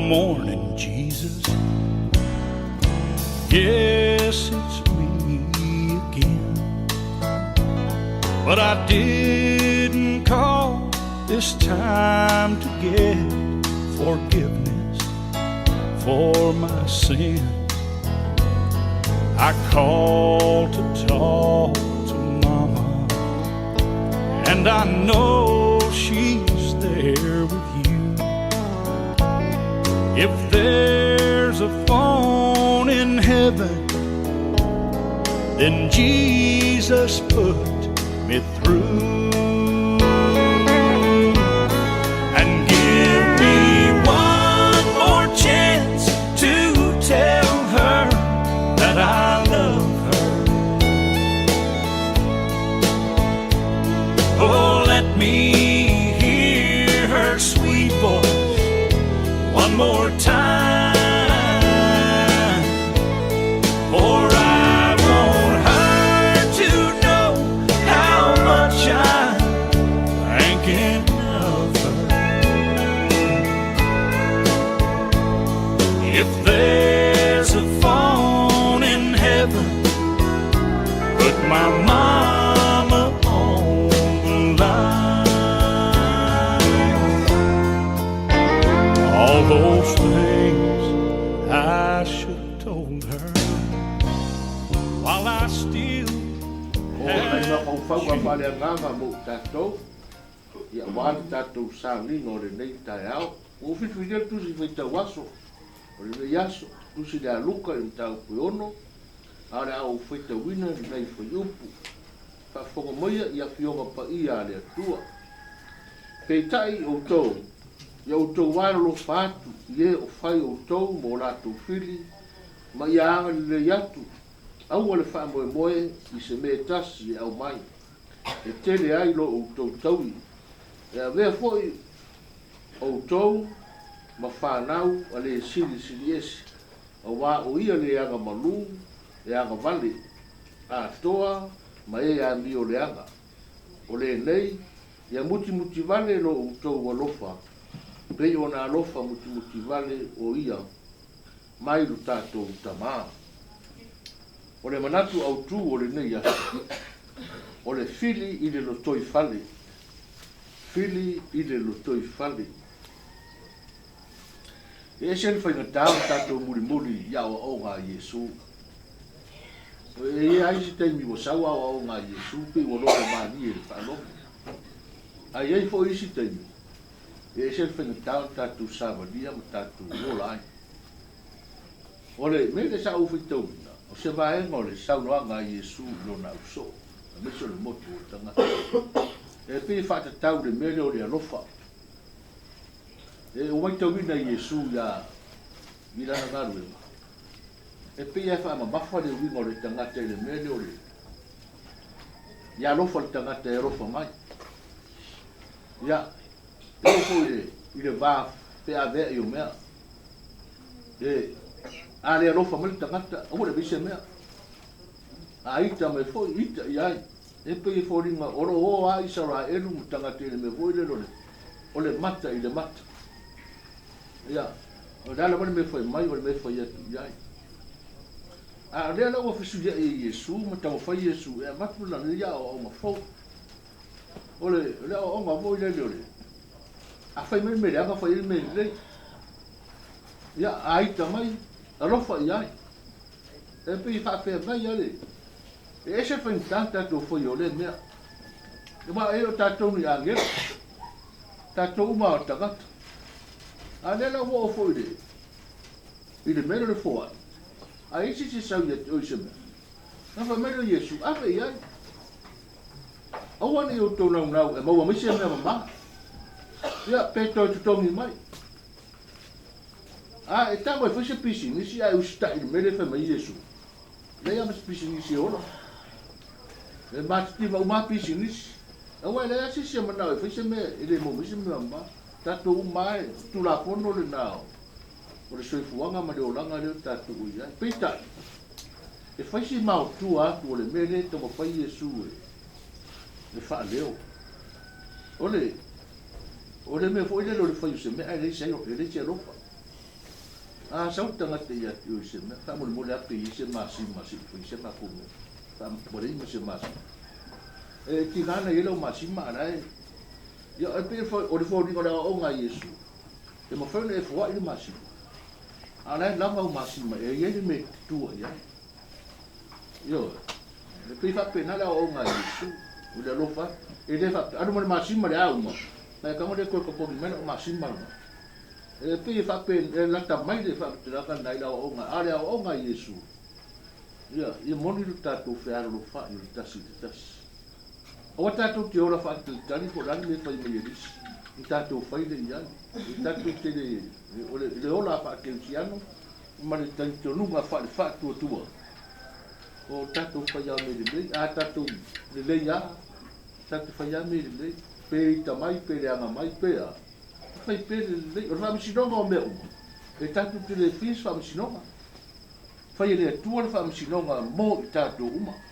Morning, Jesus. Yes, it's me again. But I didn't call this time to get forgiveness for my sin. I called to talk to Mama, and I know she's there with you. If there's a phone in heaven, then Jesus put me through. And give me one more chance to tell her that I love her. Oh, let me hear her sweet voice one more time. For I want her to know how much I'm thinking of her. If there's a phone in heaven, put my mama on the line. All those things I should have told her while I still O nai mafaufauga faaleagaga mo tatou, ia aua le tatou sauniga o lenei taeao. Ua ou filifilia le Tusi Faitau Aso o lenei aso, Tusi le a Luka i le mataupu e ono, a o le a ou faitauina lenei fuaiupu. Faafofoga maia i Afioga Paia a le Atua. Peitai outou, ia outou alolofa atu i e o fai outou ma o latou fili, ma ia agalelei atu, aua le faamoemoe i se mea e tasi e aumai, e tele ai lo outou taui, e avea foi outou ma fanau a le Silisiliese, auā o ia le agamalu, e agavale, atoa ma e amioleaga. O lenei, ia mutimutivale lo outou alofa, pei ona alofa mutimutivale o ia mai lo tatou Tamā. O le manatu autū o lenei aso, o le fili i le lotoifale, fili i le lotoifale. E ese le faigata o tatou mulimuli i aoaoga a Iesu. E i ai isi taimi ua sau aoaoga a Iesu pei ua logo malie i le faalogo. Ae i ai foi isi taimi, e ese le faigata o tatou savalia ma tatou ola ai. O le mea lea sa ou faitauina, o se vaega o le saunoaga a Iesu i lona ausoo, aemaise o le motu o tagata. E pei e faatatau i le mea lea o le alofa. E ua matauina e Iesu ia i lana galuega, e pei e faamamafa le uiga o le tagata i le mea lea o le ia alofa le tagata e alofa mai. Ia, e oo foi i le, i le va feaveai o mea. E, a le alofa mai le tagata, aua le aveise mea. A ita mai foi, ita i ai. E pei e foliga o lo o o a Isaraelu ma tagata i le mea foi lele o le, o le mata i le mata. Ia, o le a lava le mea e fai mai, o le mea e fai atu i ai. A o lea la ua fesuiai e Iesu ma taumafai Iesu e avatu lana ia aoaoga fou. O le, o le aoaoga foi lele o le, a fai mai le mea leaga, fai ai le mea lelei. Ia, a ita mai, alofa i ai. E pei e faapea mai lava le, e ese le faigata le tatou faia o lea mea. Aua e le o tatou ni agelu, tatou uma lava o tagata. A o lea la ua oo foi i le, i le mea lea o le foai, a i ai se isi e sau ia te oe i se mea, ona fai mai lea o Iesu, Ave i ai. Aua ne i outou naunau e maua mai se mea mama. Ia, pe toe totogi mai. A e tago e fai se pisinisi ae usitai i le mea lea e fai mai ai Iesu, leai lava ma se pisinisi e ola. E matitiva uma lava pisinisi. Aua e leai lava se isi e manao e fai se mea e le maua mai se mea mama. Tatou uma lava e Tulafono lena o le soifuaga ma le olaga lea o tatou o i ai. Peitai, e fai si maotua atu o le mea lea e taumafai Iesu e faaleo. O le O le mea foi lele o le fai o se mea ae leai se, e leai se alofa. A sau le tagata ia te oe i se mea, faamolemole lava pe i ai se masima se i fai se matou mea. Ua leai ma se masima. E tiga ona i ai lau masima a o la e... Ia, e pei o le foliga o le aoaoga a Iesu, e mafai ona e foai le masima, a o la e lava au masima e i ai le mea e te tua i ai. Ioe. E pei faapena le aoaoga a Iesu, o le alofa atu. E le faapea, alu ma le masima le a uma, ae tago le toe totogi mai lau masima lena. E pei e faapena, e lata mai le faamatalaga lena i le aoaoga, a o le aoaoga a Iesu, ia, ia moni lo tatou fealolofa'i o le tasi i le tasi. Aua tatou te ola faatalitali po o le a le mea e fai mai e le isi, ona tatou fai lea i ai. E tatou te le, o le, le ola faakerisiano ma le talitonuga faale-faatuatua, o tatou fai lava mea lelei. A tatou lelei lava, tatou te fai lava mea lelei, pe ita mai, pe leaga mai, pe a, fai pea le lelei. O le faamasinoga o mea uma, e tatou te le fia se faamasinoga. Fai e le Atua le faamasinoga mo i tatou uma.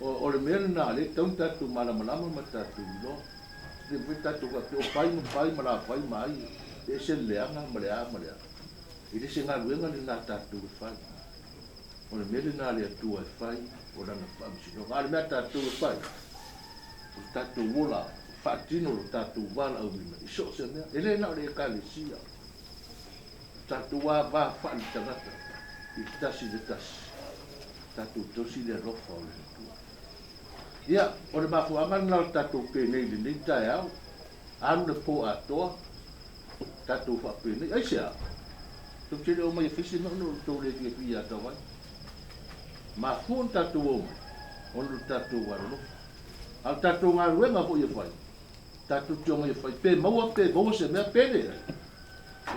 O le mea lena lea e tatau ona tatou malamalama ma tatou iloa. E le mafai ona tatou faapea o pai ma pai ma lafai ma ai, e ese le leaga ma le a ma le a. E le se galuega lena a tatou e fai. O le mea lena a le Atua e fai, o Lana faamasinoga. A o le mea a tatou e fai, o le tatou ola, faatino lo tatou valaauina i so o se mea. E le na o le Ekalesia. O tatou ava faale-tagata i le tasi i le tasi, tatou tausi le alofa o le Atua. Ia, o le mafuaaga lena o le tatou penei i lenei taeao, alu le po atoa, tatou faapenei. Aisea? Tou te le omai e fai se mea ona o le tou le fiafia ia Tawai. Mafua ona tatou omai, ona o le tatou alolofa. A o le tatou galuega foi e fai, tatou te omai e fai, pe maua pe maua se mea pe leai,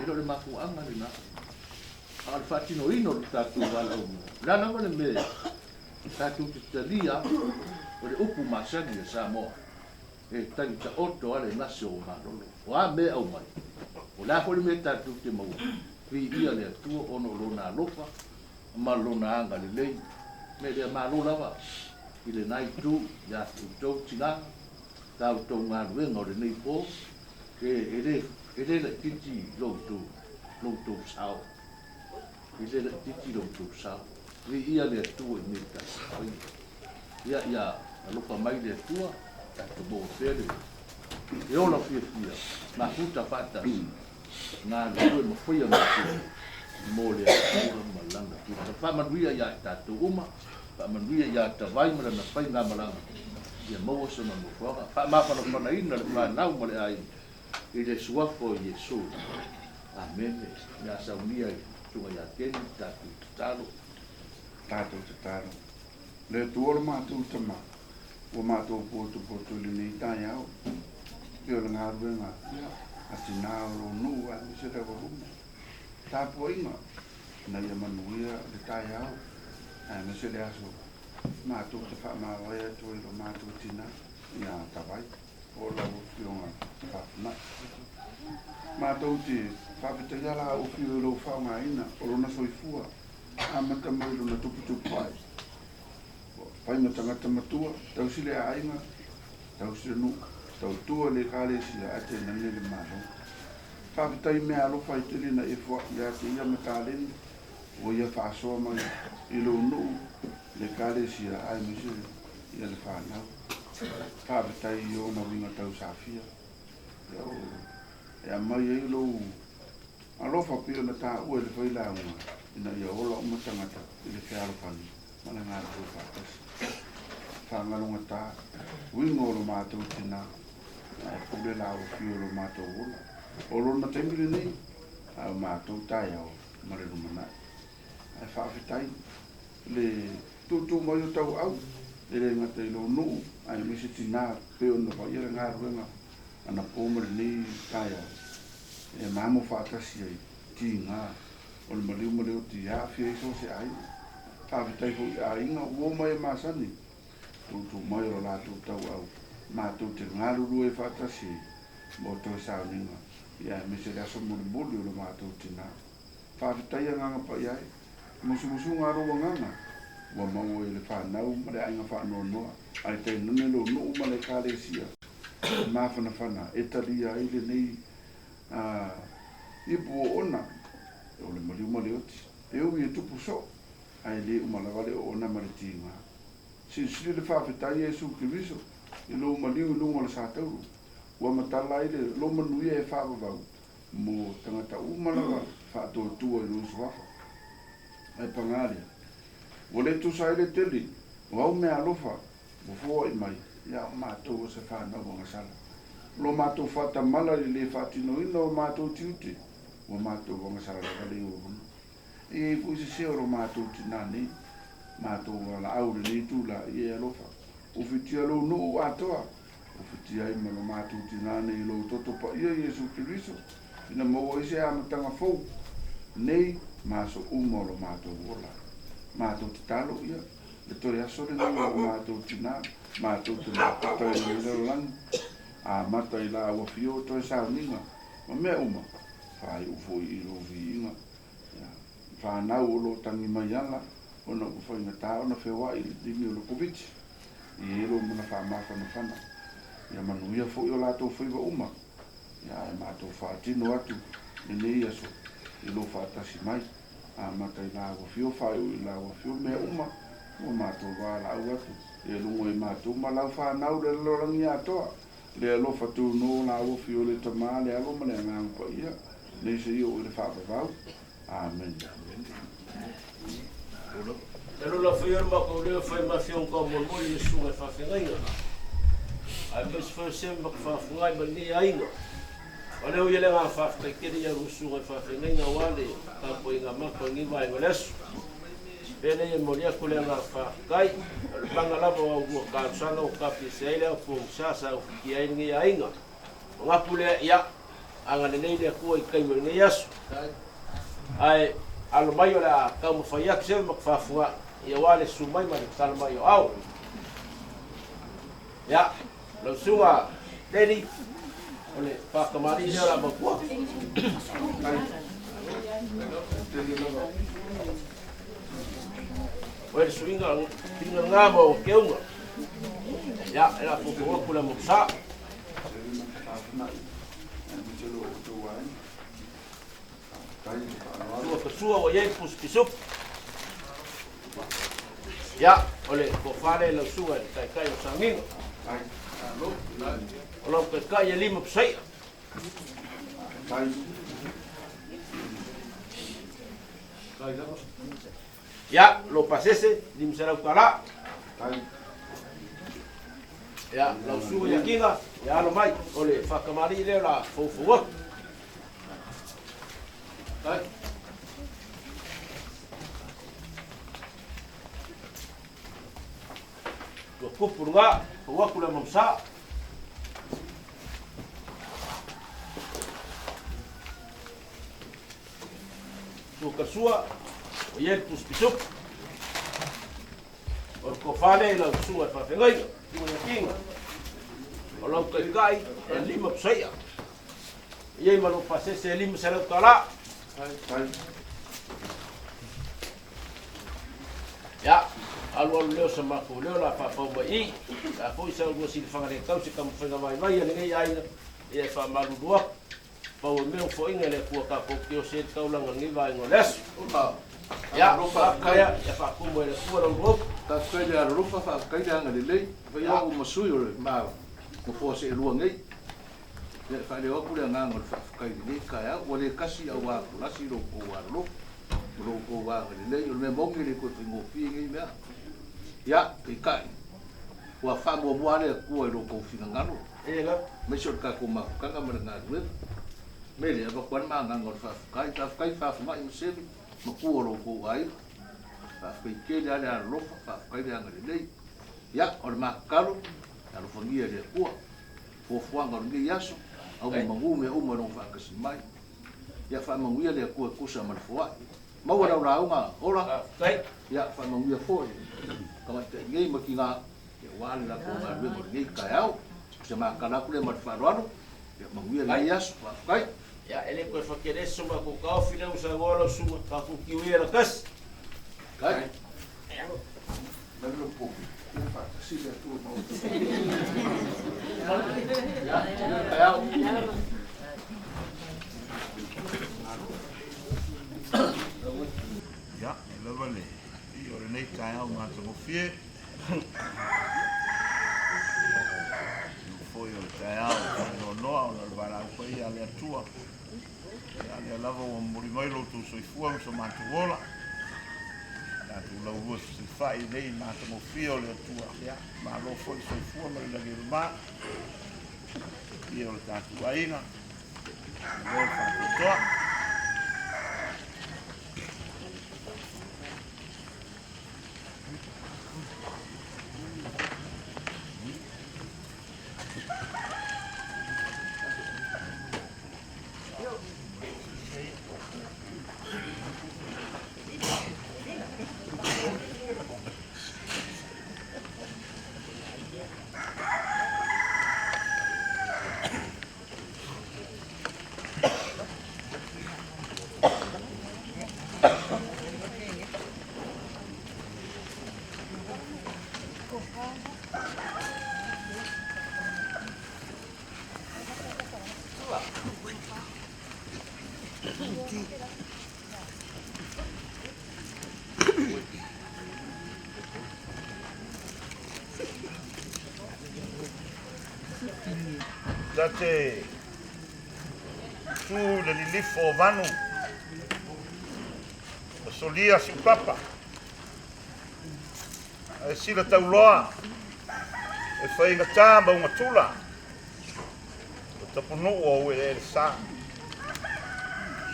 e le o le mafuaaga lena, a o le faatinoina o le tatou valaauina. O le a lava le mea tatou te talia, o le upu masani a Samoa, e tali taoto lava le gase o malolo. O a mea e aumai, o le a foi le mea tatou te maua, viia le Atua ona o Lona alofa ma Lona agalelei. O le mea lea, malo lava i lena itu ia te outou tina, la outou galuega o lenei po, e le, e le laitiiti lo outou, lo outou sao. E le laitiiti lo outou sao. Viia le Atua i mea tatou faia. Ia, ia alofa mai le Atua, tatou maua pea le, le ola fiafia, mafuta faatasi, galulue ma faia matou mo le Atua ma Lana tulaga. Faamanuia ia i tatou uma, faamanuia ia Tavai ma lana faigamalaga, ia maua sona nofoaga, faamafanafanaina le fanau ma le aiga i le Suafa o Iesu. Amene. O le a saunia i Susuga ia Keni le tatou tatalo. Tatou tatalo. Le Atua o le matou Tama, ua matou potopoto i lenei taeao, pei o le galuega a tina o lou nuu aemaise le aualuma. Tapuaiga ina ia manuia le taeao aemaise le aso matou te faamavae atu ai i lo matou tina ia Tavai o lau Afioga Faafumai. Matou te faafetaia la au afio i lou faaaogaina o lona soifua amata mai lona tuputupu ae. Ua fai ma tagata matua, tausi le aiga, tausi le nuu, tautua le Ekalesia ae tainane le Malo. Faafetai meaalofa ai tele na e foai ia te ia ma taleni ua ia faasoa mai i lou nuu, le Ekalesia aemaise ia le fanau. Faafetai i ona uiga tausafia e aumai ai lou alofa pei ona taua e le failauga ina ia ola uma tagata i le fealofani ma le galulue faatasi. Faagalogata, uiga o lo matou tina, ae pule la ua fiu lo matou ola. O lona taimi lenei, a o matou taeao ma le lumanai. Ae faafetai le tuutuu mai o tauau, e le gata i lou nuu, aemaise tina pei ona vaaia le galuega anapo ma lenei taeao, e mamo faatasi ai tiga o le maliu ma le oti e aafia ai so o se aiga. Faafetai foi i aiga ua omai e masani, tuutuu mai o lo latou tauau matou te galulue ai faatasi ai mo toe sauniga ia aemaise le aso mulimuli o lo matou tina. Faafetai agaga paia ai, musumusuga a lou agaga ua maua i le fanau ma le aiga faanoanoa ae tainane lou nuu ma le ekalesia mafanafana e talia ai lenei ipu oona. O le maliu ma le oti, e ui e tupu soo, ae le uma lava le oona ma le tiga. Silisili le faafetai a Iesu Keriso i lou maliu i luga o le satauro, ua matala ai le lou manuia e faavavau mo tagata uma lava faatuatua i lou suafa. Ae paga lea, ua le tusa ai le tele o au meaalofa ua foai mai ia matou o se fanau agasala. O lo matou faatamala i le le faatinoina o matou tiute, ua matou agasala lava le iolono. E i ai foi se se o lo matou tinā nei, matou valaau i lenei itula ia e alofa, ua fitia lou nuu atoa, ua fitia ai ma lo matou tinā nei i lou toto paia Iesu Keriso, ina maua ai se amataga fou nei ma aso uma o lo matou ola. Matou tatalo ia le toe aso lenei o lo matou tinā, matou te mafuta i lenei lalolagi, amata i la ua fio toe sauniga ma mea uma, faaiu foi i lou viiga. Ia, fanau o lo o tagi mai ala ona ua faigata ona feoai i le taimi o le Koviti. E i ai lou mana faamafanafana. Ia manuia foi o latou faiva uma. Ia, ae matou faatino atu lenei aso i lou faatasi mai. Amata i la ua fio, faaiu i la ua fio, mea uma ua matou valaau atu ia luga i matou ma lau fanau le lalolagi atoa. Le alofa tuno la ua fio le Tama, le Alo ma le Agaga Paia, nei seia oo i le faavavau. Amene. Talu la fai o le matou leo e fai ma afioga taumolimoli i le susuga i faafeagaiga, aemaise foi o se ma faafofoga ma lenei aiga. O lea ua i ai le agaga faafetai tele i au susuga i faafeagaiga aua le tapuaiga mata o lenei vaega o le aso. Pea lea e momoli atu le agaga faafetai, o le maga lava o au lua talosaga ua tapiese ai le ao pogisa sa ufitia ai lenei aiga. Manatu lea, ia, agalelei le Atua i taimi o lenei aso. Ae alo mai o le a taumafai atu se ma faafofoga ia aua le susu mai ma le tatalo mai o ao. Ia, lau susuga Teddy, o le faatamalii lea o le a mautua. O le suiga suiga lena ma o keuga. Ia, e la fofo atu le mosa. Sua kasua ua iai pusi pisupu. Ia, o le tofa lea i lau susuga i le taitai o Sagiga. O lau taitai e lima pasaia. Ia, lou pasese, $500. Ia, lau susuga ia Kiga, ia alo mai, o le faatamalii lea o le a foufou atu. Ua tupu luga, fou atu le manusa. Tua kasua, o ia le pusipisupu. O le tofa lea i lau susuga i faafeagaiga, tua ia Kiga. O lau taitai, e lima pusaia. E i ai ma lou pasese e $500. Ia, alualu lea o sa matou leo la faapau mai i, la foi sa ulua silifaga le tau se taumafaiga vaivai a lenei aiga, ia e faamalulu atu. Pau o mea ua foaiina e le Atua tatou te osi ai le taulaga i lenei vaega o le aso. Ia, faafetai ia faatumu e le Atua lau luaupu. Faafetai le alolofa, faafetai le agalelei. Fai au ma sui o le ma nofoa seelua nei. Ia, e faaleo atu le agaga o le faafetai i lenei taeao. Ua le tasi aua tulasi lo outou alolofa ma lo outou agalelei. O le mea moni e le toe faigofie nei mea. Ia, peitai, ua faamuamua lava le Atua i lo outou finagalo, aemaise o le tatou mafutaga ma le galuega. O le mea lea, e avatu lava le magaga o le faafetai. Faafetai faafogai ma selu matua o lo outou aiga. Faafetai tele lava le alolofa, faafetai le agalelei. Ia, o le matatalo, alofagia e le Atua fuafuaga o lenei aso, aumamagu mea uma i lona faatasi mai. Ia faamanuia le Atua e tusa ma le foai. Maua lau lauga ola, ia faamanuia foi tamaitai nei ma tinā, ia aua le latou galuega o lenei taeao. O se matala atu lea ma le faaaloalo, ia manuia lenei aso, faafetai. Ia, e le toe fakele so matou taofi lea ua saunoa lau susuga, tatou tiu ia latasi. Faafetai. Ia, manuia le taeao. lava le i o lenei taeao matagofie. Liu foi o le taeao faanoanoa ona o le valaau paia a le Atua. Ia, lea lava ua momoli mai lo outou soifua ma so matou ola. Tatou laulua fesilafai i lenei matagofie o le Atua. Ia, malo foi le soifua ma le lagi e mama. Ia o le tatou aiga. Malo le faatoatoa. Ta te tu i le lilifo o vanu, ma solia siupapa, ae sila tauloa e faigata ma ugatula, o tapunuu o ueleele sa,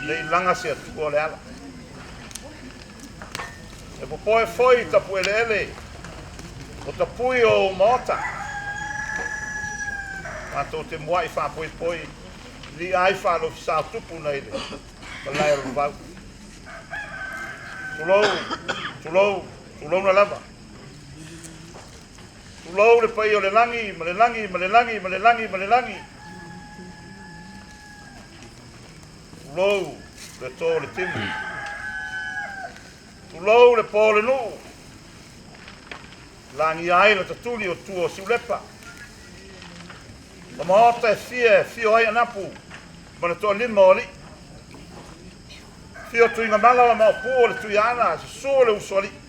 nei laga se atua o le ala. E popoe foi tapueleele o tapui o ou maota, matou te muai faapoipoi li'a ai faalofisa o tupu nai le malae o le vavau. Tulou, tulou, tulouna lava. Tulou le paia o le lagi ma le lagi ma le lagi ma le lagi ma le lagi. Tulou le to o le timu. Tulou le po o le nuu. Lagia ai le tatuli o tua o Siulepa. Ma maota e fia e fio ai Anapu ma le toalima o alii. Fio Tuigamala ma Maopu o le Tuiaana, susu le usoalii.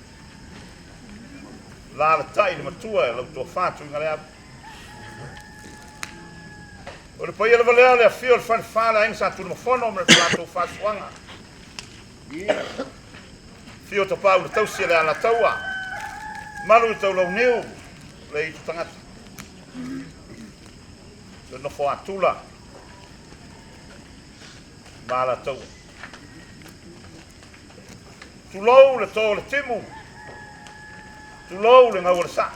Alaalatai le matua e lau tofa Tuigaleava. O le paia lava lea o le afio o le Falefa le Aiga Sa Tunumafono ma le latou faasuaga. Afio Tapaau le tausi a le Alataua, malu i Taulauniu le itu tagata. Le nofo a Tula ma Alataua. Tulou le to o le timu, tulou le gau o le saa.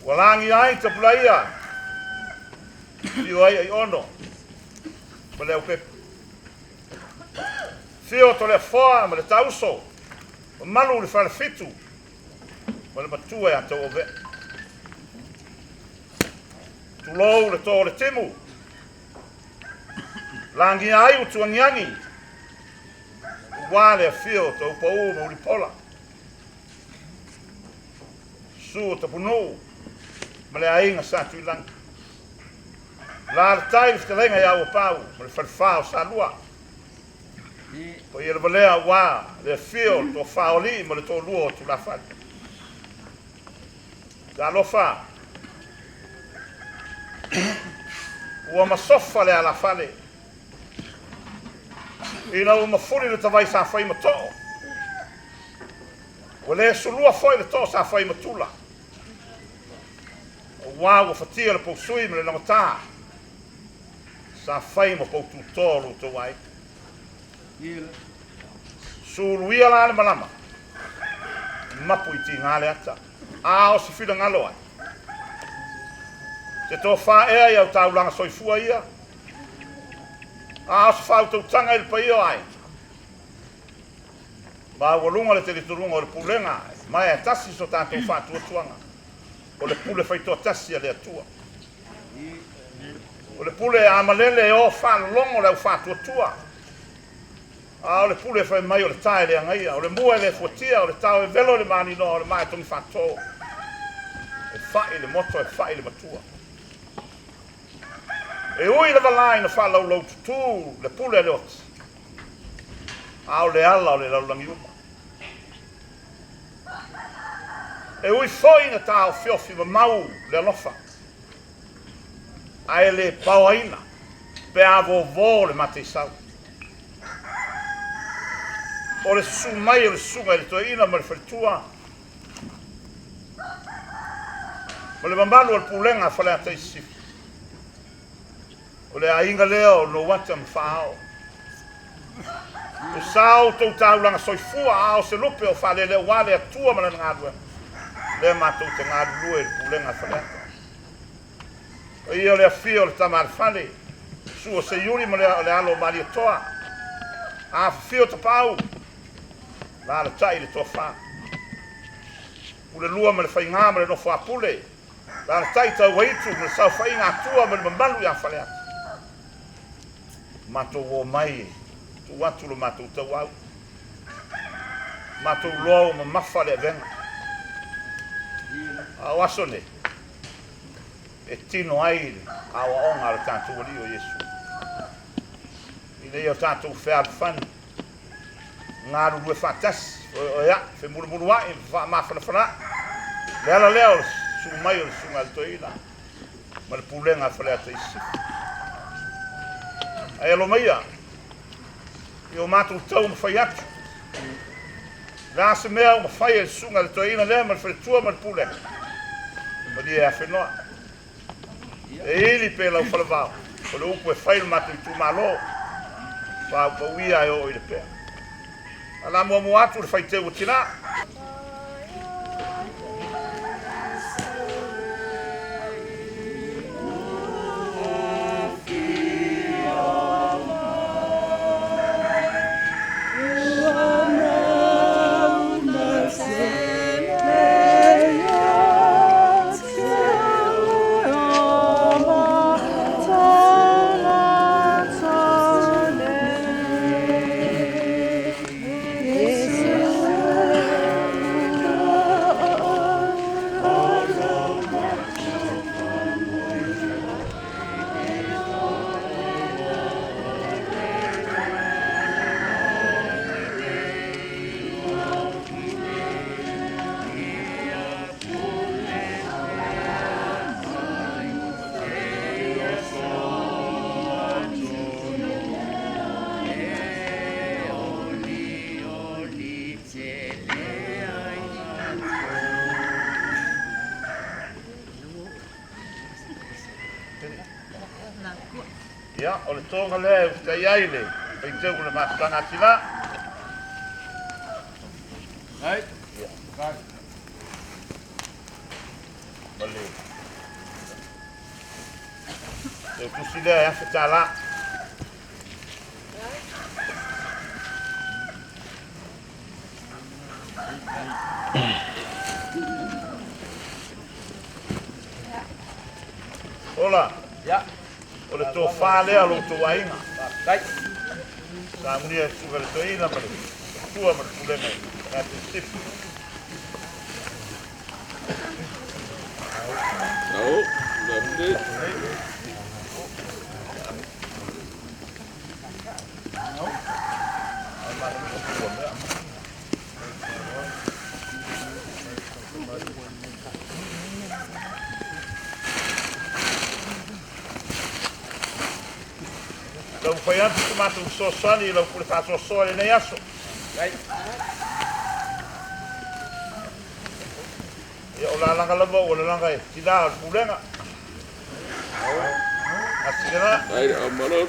Ua lagia ai Tapulaia, fio ai Aiono ma le Aupepe. Fio Toleafoa ma le Tauso, ma malu le Falefitu ma le matua ia Tauauvea. Tulou le to o le timu, lagia ai Utuagiagi, aua le afio o Taupaū ma Ulipola, susu o Tapunuu ma le aiga Sa Tuilagi. Alaalatai le fetalaiga ia Uapau ma le falefa o Salua. Paia lava lea aua le afio o le toafa o alii ma le toalua o tulafale. Talofa, ua masofa le alafale ina ua mafuli le tavai sa fai ma too, ua le sulua foi le too sa fai ma tula, aua ua fatia le pousui ma le lagatā sa fai ma poututō o lo outou aiga. Suluia la le malama, mapu i tiga le ata, a o se finagalo ai. Te tofa ea i au taulaga soifua ia, a o se faautautaga i le paia o aiga. Maualuga le talitonuga o le pulega, ma e tasi so tatou faatuatuaga, o le pule faitoatasi a le Atua. O le pule a malele e o faalologo le au faatuatua, a o le pule e fai mai o le ta e le agaia, o le mua e le fuatia, o le tao e velo i le maninoa, o le maa e togi faato, e fai le moto e fai le matua. E ui lava la ina faalaulau tutū le pule a le oti. A o le ala o le lalolagi uma. E ui foi ina taofiofi mamau le alofa, ae le paoaina pe a vovō le mataisau. O le susu mai o le susuga i le toeaina ma le faletua ma le mamalu o le pulega a Faleata i Sisifo, o le aiga lea o Nouata ma Faaao. Ua sa outou taulaga soifua a o se lupe o faaleleua le Atua ma Lana galuega, lea matou te galulue i le pulega a Faleata. Paia o le afio o le tama a le fale, susu o Seiuli ma le alo o Malietoa, afifio Tapaau, alaalatai le toafa. Pulelua ma le faiga ma le nofo a pule, alaalatai Tauaitu ma le saofaiga a Atua ma le mamalu ia Faleata. Matou omai e tuu atu lo matou tauau. Matou loa ua mamafa le avega. A o aso nei, e tino ai le aoaoga a lo tatou Alii o Iesu, ina ia o tatou fealofani, galulue faatasi, feoeoea'i, femulumulua'i ma faamafanafana'i. Le ala lea o le susu mai o le Susuga a le Toeaina ma le Pulega a Faleata i Sisifo. Ae alo maia i o matou taumafai atu, o le a se mea ua mafai e le susuga i le toeaina lea ma le faletua ma le pulega, malie e afenoa. E ili pe lau falevao, o le upu e fai i lo matou itumalo, paupauia e oo i Lepea. A la muamua atu le faiteu o tina. Ia, o le toga lea e usitai ai le faiteu o le mafutaga a tina. Ai. Ia. Ma le tusi lea e $1,000. Ola. Ia. O le tofa lea o lo outou aiga. Faafetai. Sa amuia e susuga i le toeaina ma le tua ma le pulega i Ngāti Sisifo. Au, merci. Taumafai atu se matou fesoasoani i lau pule faasoasoa i lenei aso. Ia, o lalaga lava ua lalaga e tina o le pulega. Asigana. Ai, amalo.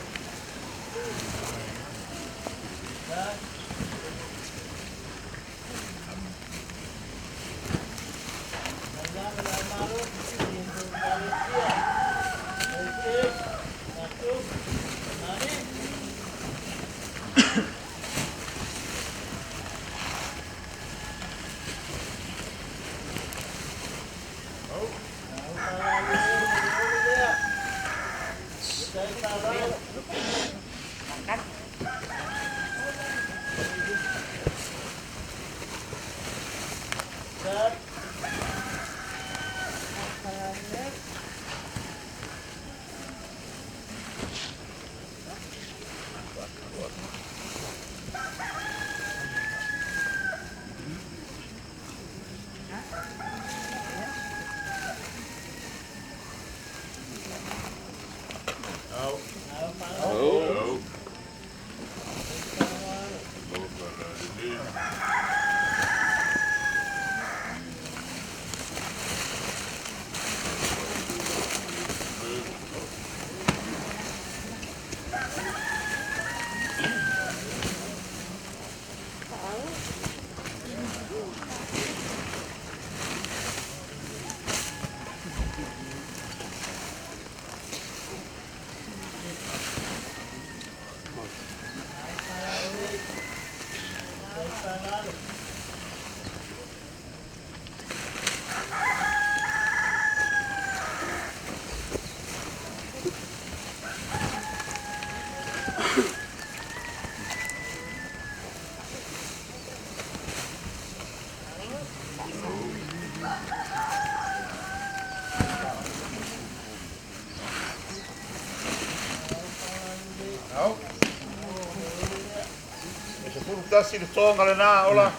tasi le toga lena, ola.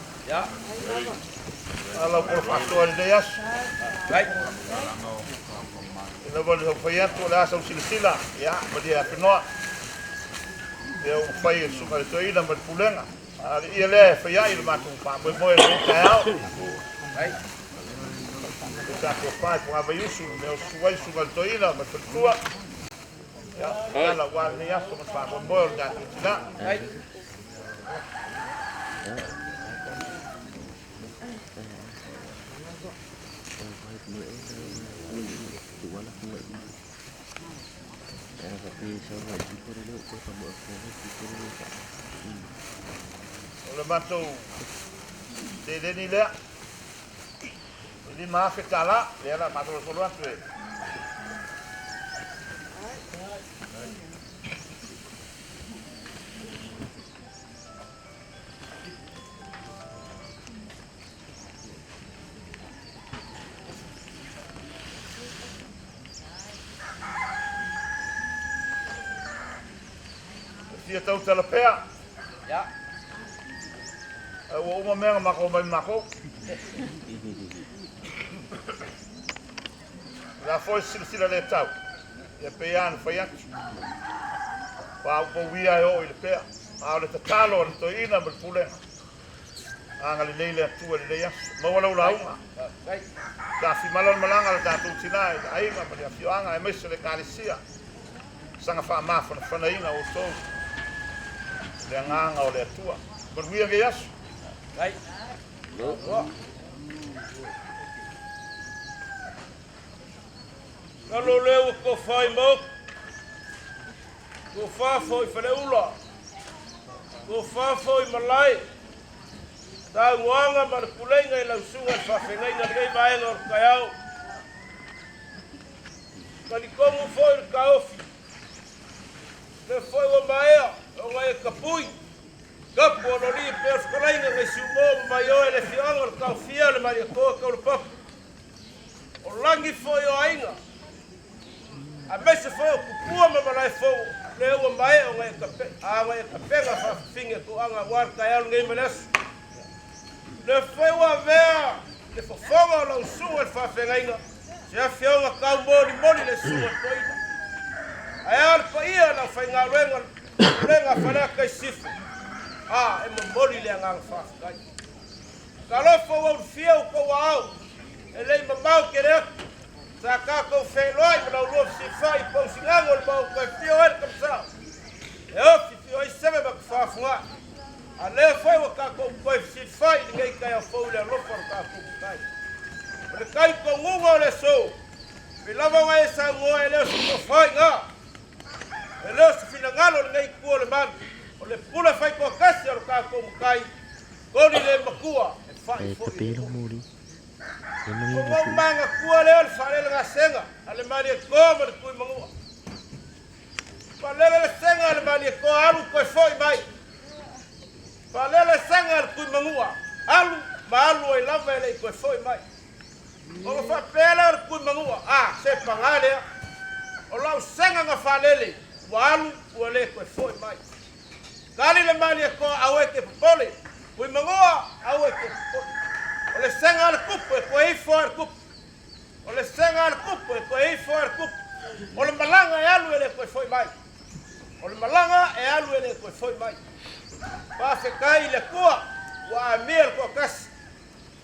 A lau pola faasoa i lenei aso. E lava le taumafai atu o le a sau silasila, ia, malie afenoa. Lea ua fai e le Susuga i le Toeaina ma le Pulega. A o le ia lea e fai ai le matou faamoemoe i lenei taeao. Le tatou pa i Fogavaiusu, le mea o susu ai le Susuga i le Toeaina ma le faletua. Ia, tala aua lenei aso ma le faamoemoe o le tatou tina. O le matou seleni lea, e $5,000, lea o le a faasolosolo atu e Fia tautala pea. Ya. Ae ua uma mea na matou mai matou. O le a foi se silasila le tau, ia pei lava ona fai atu. Paupauia e oo i le pea. A o le tatalo a le toeaina ma le pulega, agalelei le Atua i lenei aso. Maua lau lauga. Tafimala le malaga a le tatou tina i le aiga ma le afioaga aemaise le Ekalesia. Saga faamafanafanaina outou i le agaga o le Atua. Manuia lenei aso. Lalo lea ua tofa ai Maopu, tofa foi Faleula, tofa foi Malae, saunoaga ma le pulega i lau susuga i le faafeagaiga i lenei vaega o le taeao. Talitonu foi le taofi, lea foi ua maea ona e tapui, tapu aloalia pea le fetalaiga nai Siumo ma Vaioe le afioaga o le Taofia o le Malietoa Taulapapa. O lagi foi o aiga, aemaise foi o tupua ma malaefou lea ua maea ona e ona e tapena faafafine toaga aua le taeao lenei ma le aso. Lea foi ua avea le fofoga o lau susuga i le faafeagaiga, se afioga tau molimoli le susuga i le toeaina. Ae a le paia o le aufaigaluega o le Pulega a Faleata i Sisifo, a e momoli le agaga faafetai. Talofa ua ulufia outou aao, e le i mamao tele atu, sa tatou feiloai ma la ulua fesilafai i Pausigaga o le Maota e fio ai le Tamasao, e ofi fio ai seve ma tafafuga. A lea foi ua tatou toe fesilafai i lenei taeao fou i le alofa o le tatou Matai. O le talitonuga o le aso, pei lava ona e saunoa e le o se tofa i ina, e le o se finagalo o lenei itu o le malu, o le pule faitoatasi a lo tatou Matai, Koli le matua e fa'i foi i le moe. Ona ou manatua lea o le faalele gasega a le Malietoa ma le Tuimanua. Faalele le sega a le Malietoa alu toe fo'i mai. Faalele sega a le Tuimanua alu ma alu ai lava e le i toe fo'i mai. Ona faapea lea o le Tuimanua, A, se paga lea, o lau sega na faalele ua alu ua le toe fo'i mai. Tali le Malietoa, Aua e te popole, Tuimanua, aua e te popole. O le sega a le tupu e toe ifo lava i le tupu. O le sega a le tupu e toe ifo lava i le tupu. O le malaga e alu e le toe foi mai. O le malaga e alu e le toe foi mai. Faafetai i le Atua ua amia le toatasi,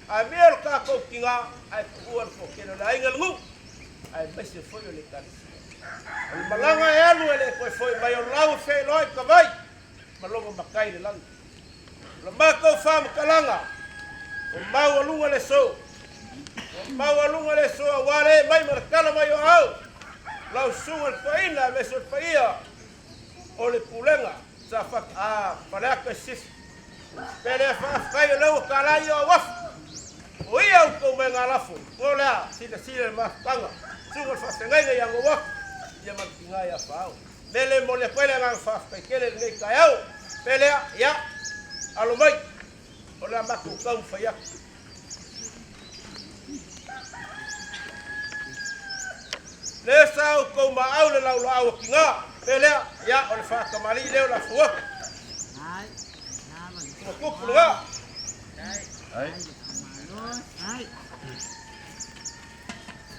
amia lo tatou tiga ae tuua le toatele o le aiga i le nuu aemaise foi o le Ekalesia. O le malaga e alu e le toe foi mai o lau e feiloai i ka vai ma lona matai i le lagi. O la matou faamatalaga, ua maualuga le aso, ua maualuga le aso aua le ee mai ma le tala mai o aao, lau susuga i le toeaina aemaise o le paia o le pulega sa a Faleata i Sisifo. Pe le faafetai o lea ua tala ia o auafa, o ia outou mai galafo, o le a silasila i le mafutaga, susuga i le faafeagaiga ia Gouafu, ia ma le tiga ia Faao. Mea lea e momoli atu ai le agaga faafetai tele i lenei taeao. Pe lea, ia, alo mai, o le a matou taumafai atu. Lea sa outou maau le laulaau a tiga, pe lea, ia, o le faatamalii lea o le afuafu. Tuakupu lena.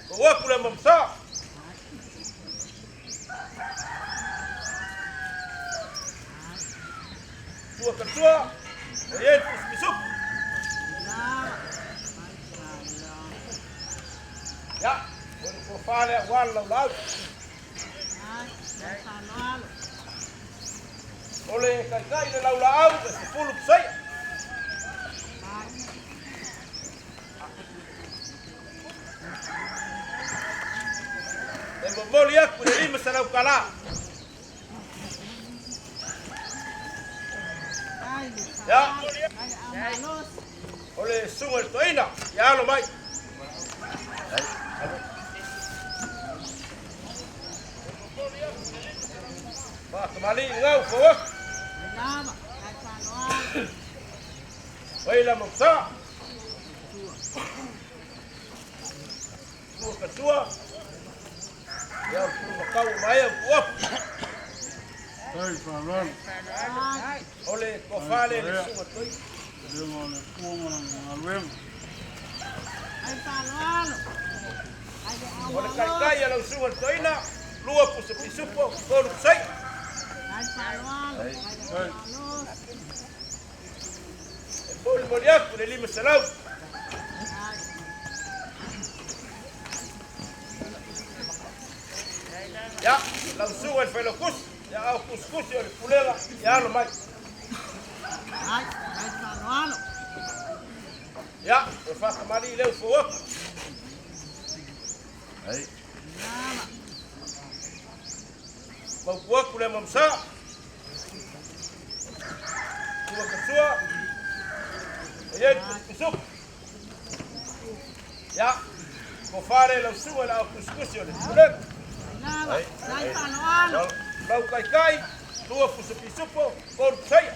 Fou atu le Mamasa. Tua katua, o i ai le pusi pisupu. Ia, o le tofa lea aua le laulaau. O le taitai le laulaau e 10 pusaia. E momoli atu i le 500 tala. Ia, o le susuga i le toeaina, ia alo mai. Faatamalii gau fou atu. Oi la mausa. Tua katua. Ia o le pulumakau o maea o atu. O le tofa le le susuga toi. O le taitai a lau susuga le toeaina, 2 pusa pisupo, 3 pusai. E molimoli atu le 500. Ia, lau susuga i le failautusi, ia ao tusitusi o le pulega, ia alo mai. Ia, o le faatamalii lea ua fou atu. Mautu atu le Mamasa. Tua kasua. E i ai le tusitusuku. Ia, tofa le lau susuga i le ao tusitusi o le pulega. Lau taitai, 2 pusa pisupo, 3 pusaia.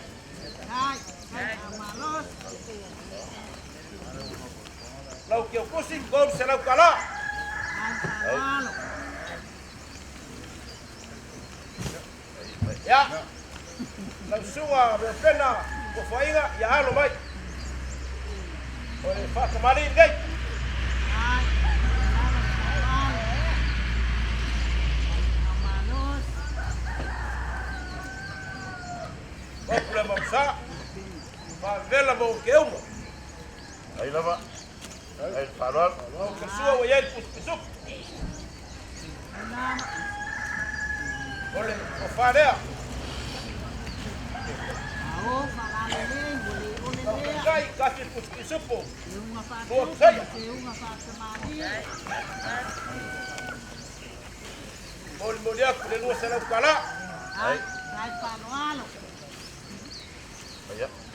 Lau keukusi, 300 tala. Ia, lau susuga Reupena Tofoaiga, ia alo mai. O le faatamalii lenei. Mapu le Mamsa, faavela mo ke uma. Ai lava. Ai le faaaloalo. O ke sua ua i ai le pusupisupu. O le tofa lea. Lau taitai, 1 pusupisupu, 2 pusaia. Molimoli atu le 200 tala.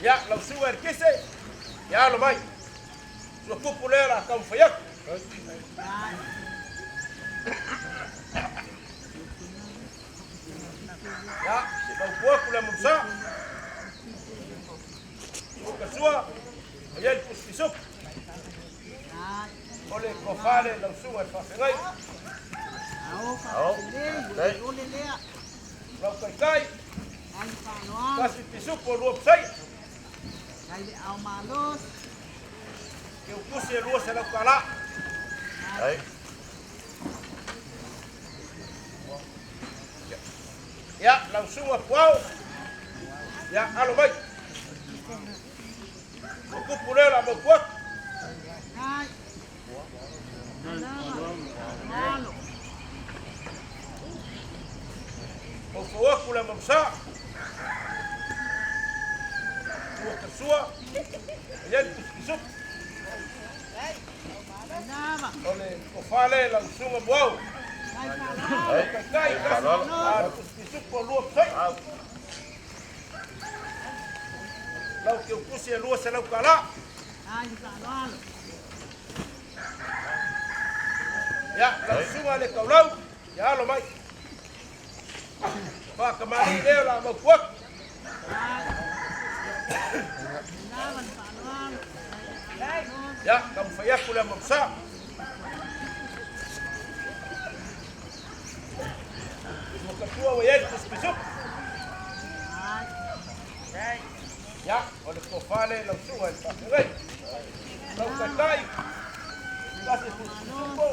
Ia, lau susuga i le Kise, ia alo mai. Sua tupu lea o le a taumafai atu. Ia, mautu atu le Mamasa. Ua kasua, o i ai le pusupisupu. O le tofa le lau susuga i le faafeagai. Lau taitai, 1 pisupo, 2 pusaia. Keukusi e 200 tala. Ia, lau susuga Puao, ia alo mai. Ua tupu lea o le a mautu atu. Maufau atu le Mamasa. Tua kasua, e i ai le pusupisupu. O le tofa lea i lau susuga Muau. Lau taitai, 1 a le pusupisupu o 2 pusaia. Lau keukusi e 200 tala. Ia, lau susuga le taulau, ia alo mai. Faatamalii lea o le a mautu atu. Ia, taumafai atu le Mamasa. Ua tatua ua i ai le pusupisupu. Ia, o le tofa lea i lau susuga i le faafeagaiga. Lau taitai, tasi tusitusupo,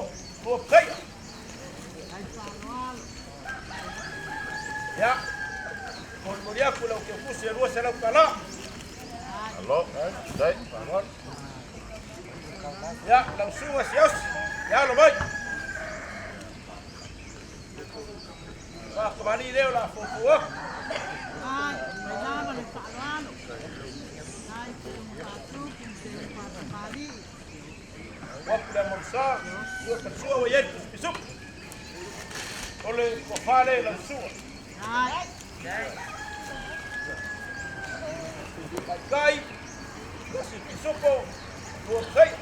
lua pasaia. Ia, molimoli atu i lau teutusi e 200 tala. Alo, dai, faaaloalo. Ia, lau susuga Siaosi, ia alo mai. Faakamani lea o le a foufou atu. Ai, mai lava le faaaloalo. Ai, te uma faatupu, te uma faatamalii. Atu le Amonusa, sua tasua ua i ai le pisupisupu. O le tofa lea i lau susuga. Ai. Taitai, tasi pisupo, lua pasaia.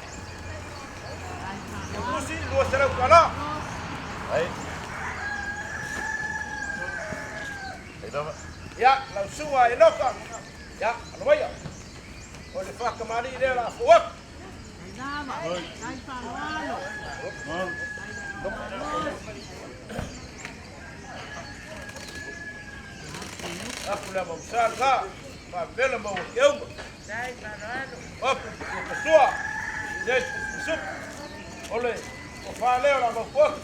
Teutusi, 200 tala. Ai. Ai lava. Ia, lau susuga Enoka, ia, alo maia. O le faakamalii lea o le a fou atu. Ai lava, ai faaaloalo. Ai le aumalosi. Aku le Amonusa lena, faavela maua keuga. Aku ua tasua, ia i pisupisupu. O le tofa lea o le a mautu atu.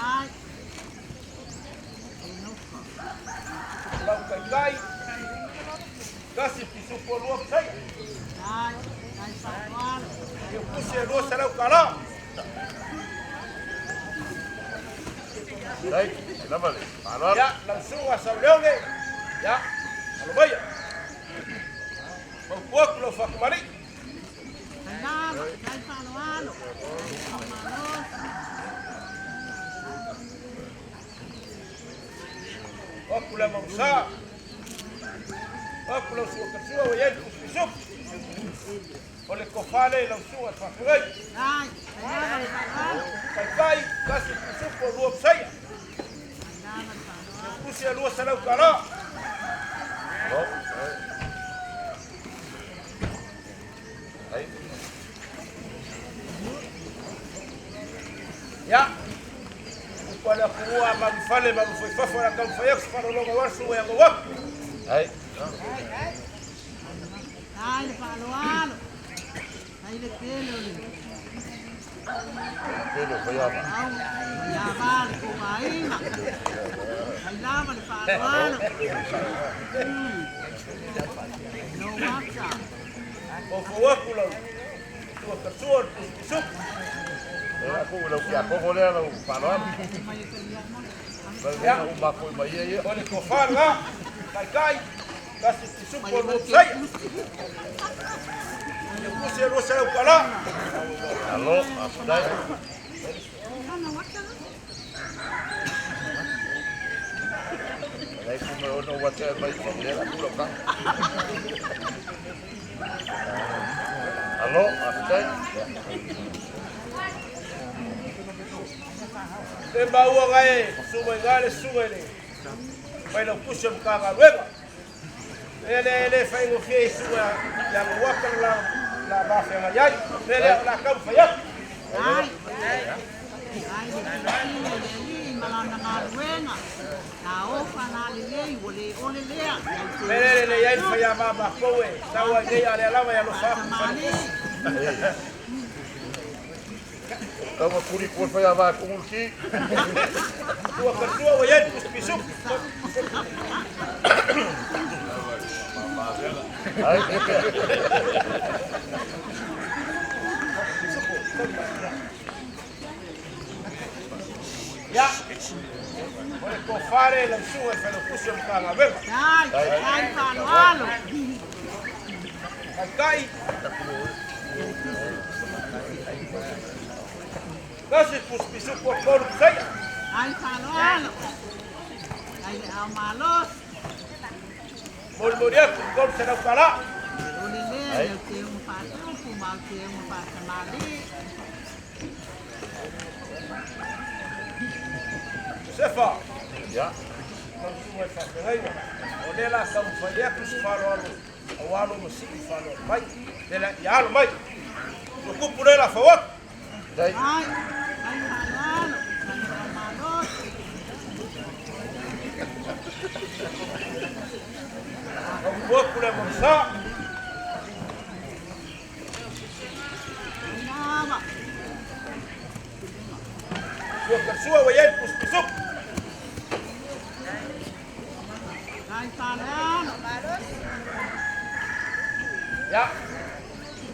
Ai. Enoka. Lau taitai, tasi pisupo lua pasaia. Ai, ai faaaloalo. Teutusi e 200 tala. Dai, ai lava le faaaloalo. Ia, lau susuga Sauleone, ia, alo maia. Mautu atu lau faakamalii. Ai lava, ai faaaloalo. Ai aumalosi. Aku le Amonusa. Aku lau susuga tasua ua i ai le pisupisupu. O le tofa lea i lau susuga i le faafeagaiga. Ai, ai lava le faaaloalo. Taitai, tasi pisupo lua pasaia. Ai lava le faaaloalo. Teutusi e 200 tala. Alo. Ai. Ia, upu a le atunuu a malufale malufaifafo o le a taumafai atu se faaaloaloga aua le susuga ia Gauapu. Ai. Ai le faaaloalo. Ai le tele o le Pele o faiava. au ia le kou aiga. Ai lava le faaaloalo. No wata. Foufou atu lau susuga tasua o le pisupisupu. E aku lau kia koko lea lau faaaloalo. Mai e talia mo. Lau na uma foi mai ia ia. O le tofa lena, taitai, tasi pisupo lua pasaia. Teutusi e 200 tala. Alo, afadai. Ana wata. Lai ku me ono wate mai fa lea la kula ka. Alo, afadai. Le maua gae, susuga i ga le susuga i le failautusi o Matagaluega. E le le faigofie i susuga ia Gauata le la mafeagai ai. Le lea o le a taumafai atu. Ai. Ai le silasila i le alii ma lana galuega. Na ofa la lelei ua le ole lea. Iau te Le le le i ai le faiāmā matou e tau ai nei a lea lava e alofa atu i Faatamalii. faletusi. Tau ma kuri ku faiava ku ngulki. Tua katua ua i ai le pisupisupu. Ai. Ia, o le tofa lea i lau susuga i le failautusi o Matagaluega. Ai, ai faaaloalo. Taitai, tasi pisupisupu o tolu pasaia. Ai faaaloalo. Ai le aumalosi. Molimoli atu i 300 tala. Le ole lea iau te uma faatupu ma au te uma faatamalii. Josefa, Ya. lau susuga i le faafeagaiga. O lea la a taumafai atu se faaaloalo auā lo masii faaaloalo mai. Le la ia alo mai. Ua tupu lea la fau atu. Dai. Ai, ai faaaloalo. Ai le aumalosi. Mautu atu le Amonusa. Ua ka sua ua i ai le pusi pisupu. Ia,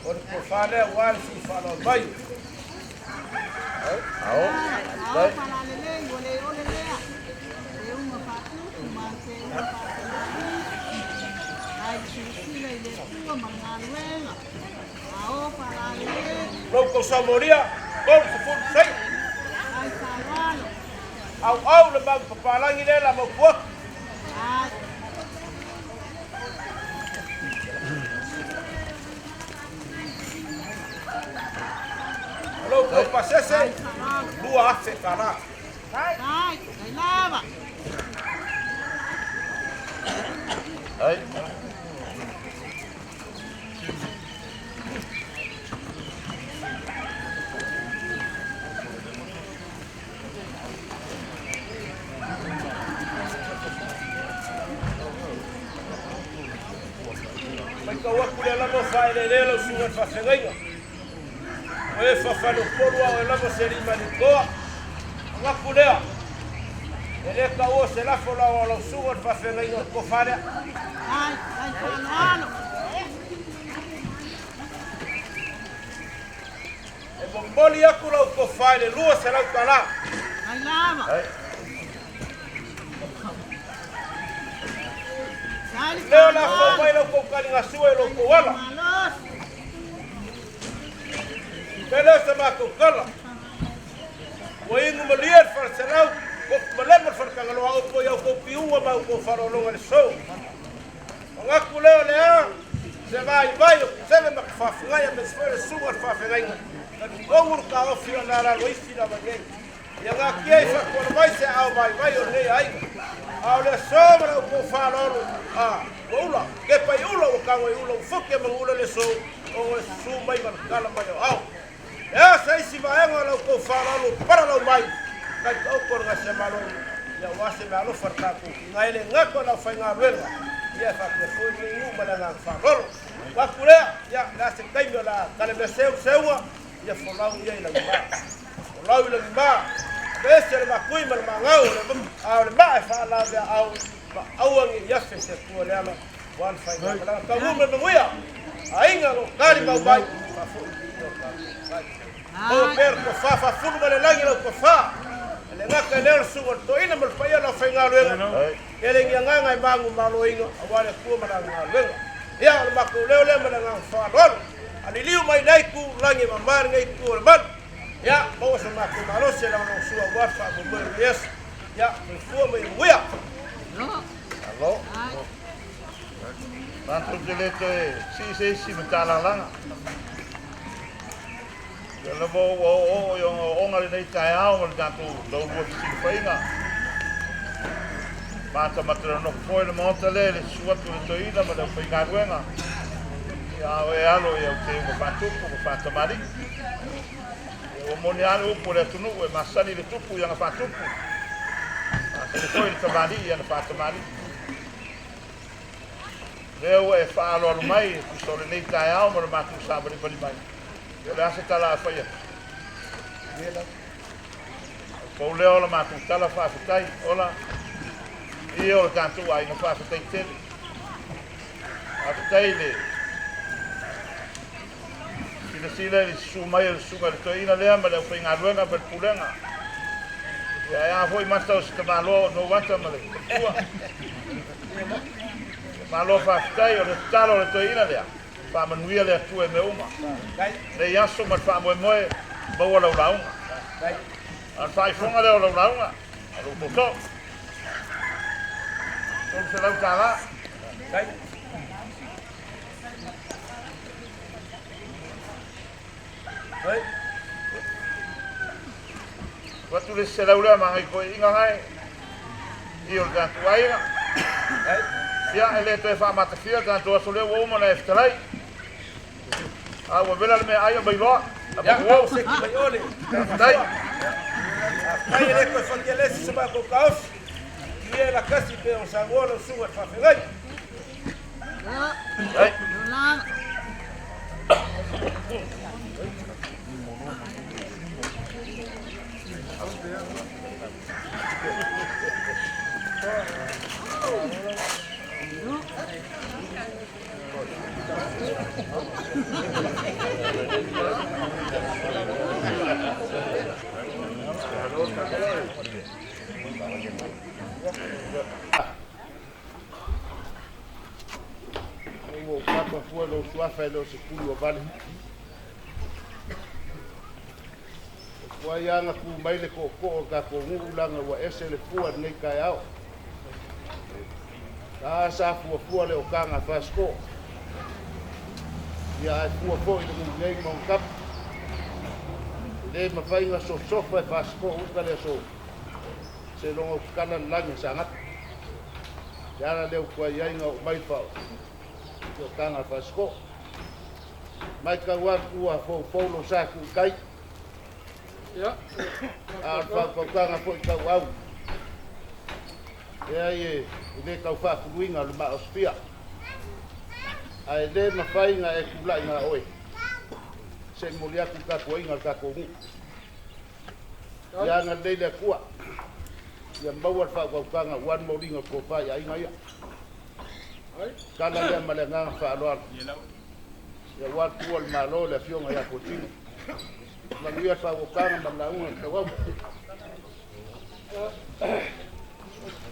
o le tofa lea aua le sii faaaloalo mai. Ao. Dai. Lou tausamolia, 30 saina. Auau le mau papalagi lea la mautu atu. O lou tau pasese, 2,000 tala. Ai. Matau atu lea lava o faaeleelea lau susuga i le faafeagaiga. O e faafaleupolu a oe lava se alii maliutoa. Manatu lea, e le taua se lafo la o lau susuga i le faafeagaiga o le tofa lea. E momoli atu lau tofa i le $200. Lea o le a fou mai la outou taligasua i lo outou ala. Pe lea o se matou tala. Ua inu malie le faleselau, potu malema le faletagaloa opo i a outou piuga ma outou faaaloaloga i le so. Manatu lea o le a se vaivai o Tuseve ma Tafafugai aemaise foi le susuga o le faafeagaiga, talitonu le taofi o le a laloifi lava nei. Ia natia i fatuala mai se aao vaivai o lenei aiga. A o le aso ma la outou faaaloalo, a, ua ula, kepa i ula, ua tago i ula, ua futi e manuula le aso, ona o le susu mai ma le tala mai o ao. E a se isi vaega o la outou faaaloalo ua palalau mai, kai taoto o le gaseamalo, ia aua se meaalofa i le tatou tiga e le gata o le aufaigaluega, ia e faapea foi lenei nuu ma le agaga faaaloalo. Atu lea, ia, o le a se taimi o le a talemea seu le seuga, ia folau ia i lagima. Folau i lagima, aveese le matui ma le magau, a o le maa e faalaveaau, ma aua ne i afe se atua le ala, ua le faigamalaga. Taunuu ma le manuia, aiga o lo o tali mau mai, faafoi viiga o tatou tai. Maua pea le tofa, faafulu mai le lagi lau tofa, e le gata i lea o le susuga o le toeaina ma le paia o le aufaigaluega, tele ni agaga e manumaloina aua le Atua ma lana galuega. Ia, o le matou leo lea ma le agaga faaaloalo. A liliu mai lea itu, lagi e mama lenei itu o le malu. Ia, maua so matou malosi e lagolagosua aua le faamoemoe o lenei aso. Ia, soifua ma ia manuia. Malo. Matou te le toe sii se isi matalalaga. Ia lava ua oooo i ogaooga lenei taeao ma le tatou taulua fesilafaiga. Matamatalanofu foi le Maota lea i le susu atu o le toeaina ma le aufaigaluega. Ia a o e alo i au teuga faatupu ma faatamalii. Ia ua moni lava le upu a le atunuu e masani le tupu i ana faatupu, masani foi le tamalii i ana faatamalii. Lea ua e faaaloalo mai e tusa o lenei taeao ma le matou savalivali mai. Ia o le a se tala a fai atu? Pau lea o la matou tala faafetai, ola ia o le tatou aiga faafetai tele. Faafetai le silasila i le susu mai o le susuga i le toeaina lea ma le aufaigaluega ma le pulega. Ia ae a foi mata o se tamaloa o Nouata ma le faletua. Malo faafetai o le tatalo a le toeaina lea. Faamanuia le Atua i mea uma. Nei aso ma le faamoemoe, maua lau lauga. A o le faaifoga lea o lau lauga, a lou tootoo. $300. Tuu atu le isi selau lea ma nai toeaiina nae i o le tatou aiga. Ia, e le toe faamatafia le tatou aso lea ua uma ona e fetalai. A ua vela le meaai a mailoa. A Ia, manuou. se ki mai ole. Faafetai. Afai e le toe fatia le isi se matou taofi, ia e lakasi pe o saunoa lau susuga i le faafeagai. Ai. Ua ou kapa fua i lou suafa e le o se tuli ua vale. E tuai lava ona tu mai le tootoo o le tatou nuu leaga ua ese le fua i lenei taeao. A sa fuafua le otaga a Fasitoo, ia ae fua foi i le nuu nei ma ona tapu. E le mafai ona sosofa e Fasitoo uta le aso seiloga ua tatala le lagi a Sagata. O le ala lea ua tuai ai ona oo mai le otaga a Fasitoo. Matau atu ua foufou lou sa tuu i tai. A o le faautautaga foi tauau, leai e le tau faafuluina le maa o Sipia, ae le mafai ona e tulai na oe se i momoli atu le tapuaiga a le tatou nuu. Ia agalelei le Atua ia maua le faautautaga aua le moliga o le tofa i aiga ia. Tala lea ma le agaga faaaloalo. Ia aua le tuua o le Malo le Afioga ia Fuatino. Manuia le faautautaga ma le lauga a le tauau.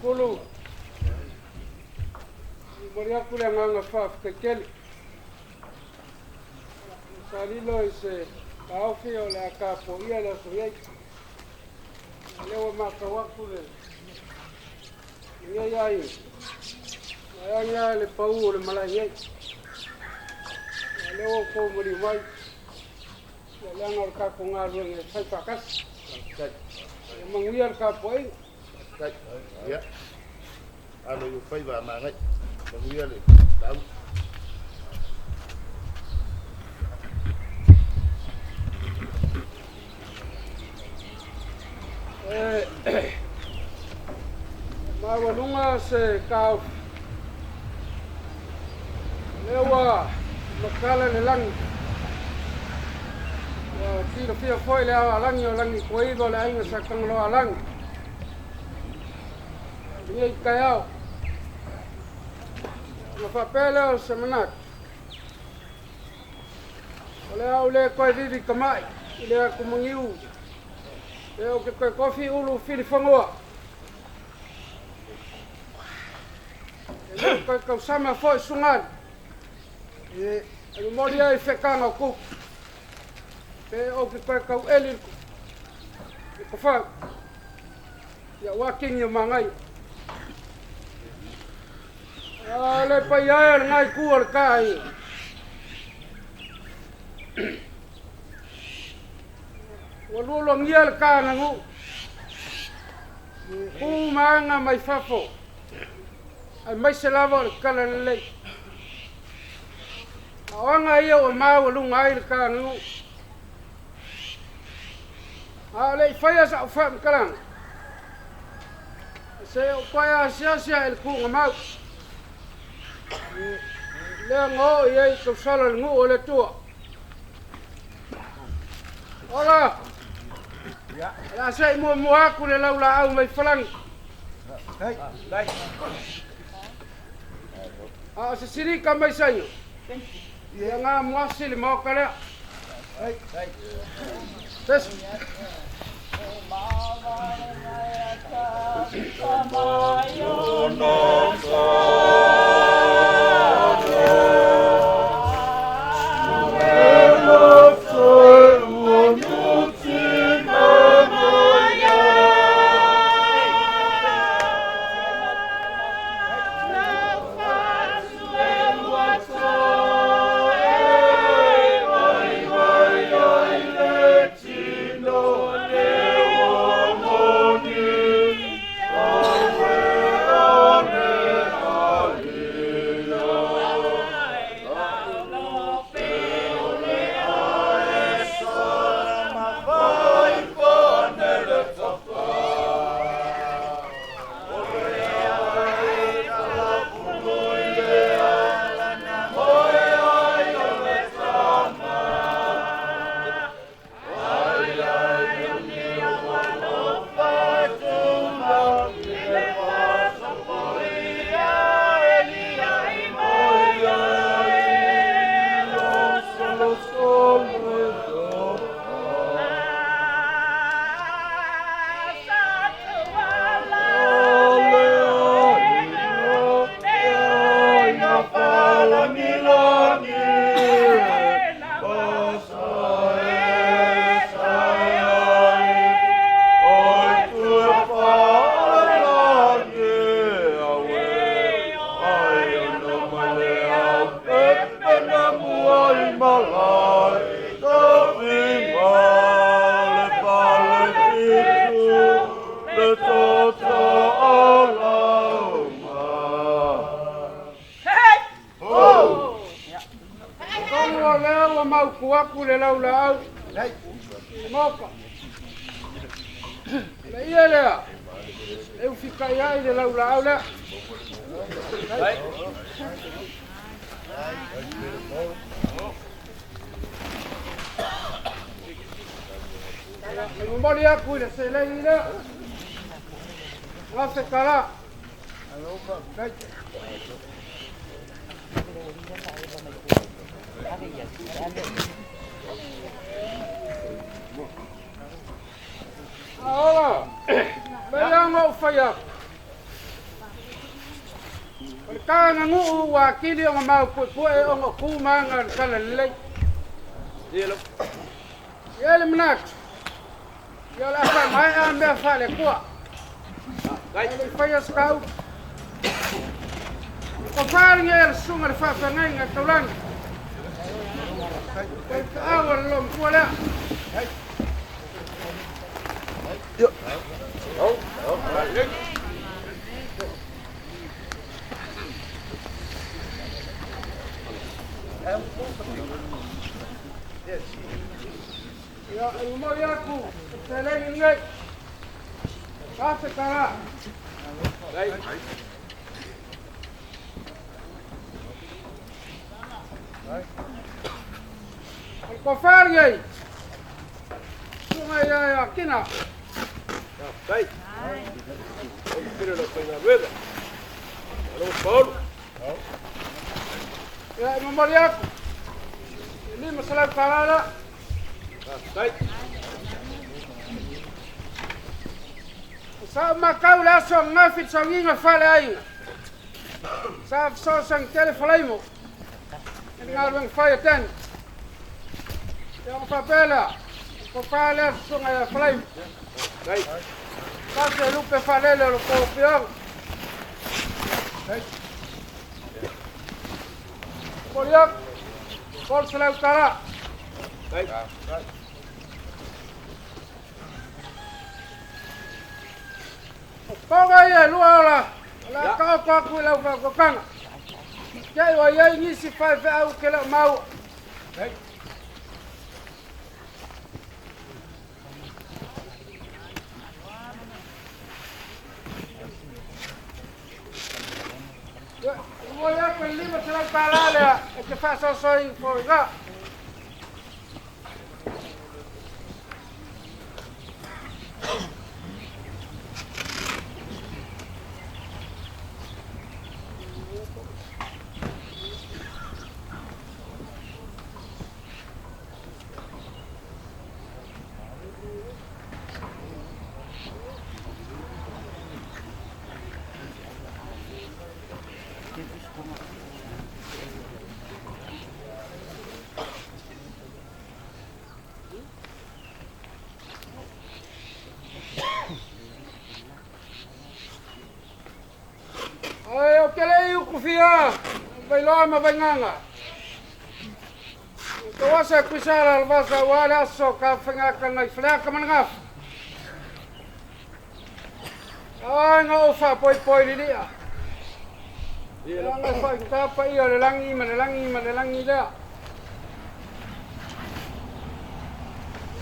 Kulu, momoli atu le agaga faafetai tele. Sa lilo i se taofi o le a tapuaia le aso nei. O lea ua matau atu le lenei aiga, vaeane lava le pau o le malae nei. O lea ua outou maliu mai, ia leaga o le tatou galuega e fai faatasi. Ia manuia le tapuaiga. Ia, alo i ou faiva a magai. Manuia le lauga. E maualuga se taofi, o lea ua matala le lagi, ua silafia foi le ao alagi o Lagituaiva o le aiga sa Tagaloaalagi. I lenei taeao, ona faapea lea o se manatu, o le a ou le toe vivi tama'i i le atumagiu pe ou te toe tofi ulu filifanua. E le toe tausama foi sugali e momoli ai feetaga o tupu pe ou te toe taueli le tofau ia aua kini o manaia. A le paia e o lena itu o le taaiga. Ua lualuagia le taganuu, tu ma aga mai fafo, aemaise lava o le talalelei. A o aga ia ua maualuga ai le taganuu. A o le i faia sau faamatalaga, se i ou toe asiasi ae i le tuugamau. Lea na oo i ai i tausala le nuu o le Atua. Ola! O le a se i muamua atu le laulaau mai Falani. A o se silika mai Saina, ia gamuasi le maota lea. Pesi. aku le laulaau i le Maota. O le ie lea, e ufikai ai le laulaau lea. E momoli aku i le seleni lea, $1,000. Aola, mea ia ona ou fai atu. O le tagaganuu ua atili ona maopuepue ona o tu ma aga o le talalelei. E i ai le manatu, ia o le a faamaea mea faale-Atua. Ae le i faia se tau. O tofa lenei a le susuga i le faafeagaiga taulagi. Faifeau a le loomatua lea. Ia, e momoli atu le seleni lenei. $1,000. O le tofa lenei, susuga ia Kina. Faafetai. Oi pele o le aufaigaluega. Malo Paolo. Ia, e momoli atu le $500 la. Faafetai. Sa ou matau i le aso ananafi i le sauniga faaleaiga. Sa fesoasoani tele Falaimo i le galuega fai a Danny. Ia ona faapea lea, o le tofa lea le susuga ia Falaimo. Tasi e lupe faalele o le tou afioaga. Momoli atu, $300. O toga ia e lua ola, o le a taoto atu i lau faautautaga. Te i ua i ai nisi faifeau e te le o maua. Ia, e momoli atu le $500 lea e te faasoasoaina foi. Ae ou te le i ukufia Vailoa ma Vaigaga. Tou asa e Tuisala le vasa aua le aso ka faigakana i Faleata ma le Gafa. Ai na ou faapoipoi lilia. Leaga e faaigata paia o le lagi ma le lagi ma le lagi lea.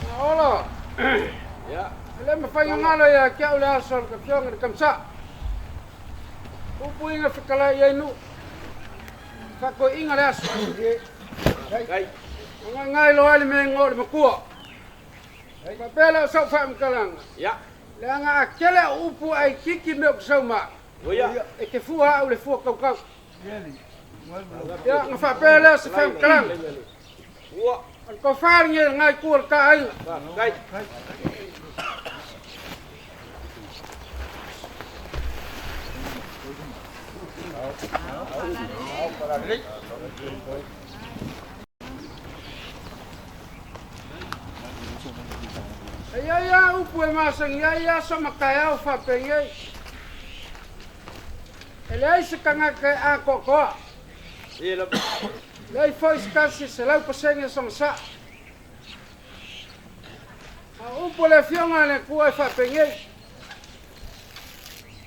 Na ola. E le mafai ona galo ia te au le aso o le Afioga i le Kamsa. Puipuiga fetalai i ai nuu. Faatoiga le aso. Agaga loa ai le mea igoa o le matua. Faapea lea o sau faamatalaga. Leaga a tele au upu ae itiiti mea ou te sau ma au, e te fua au i le fua tautau. Ia, ona faapea lea o se faamatalaga. O le tofa lenei o lena itu o le ta aiga. E i ai lava upu e masani ai aso ma taeao faapenei. E leai se tagata e atoatoa. Leai foi se tasi e 100% sona sao. A o upu a le Afioga a le Atua e faapenei,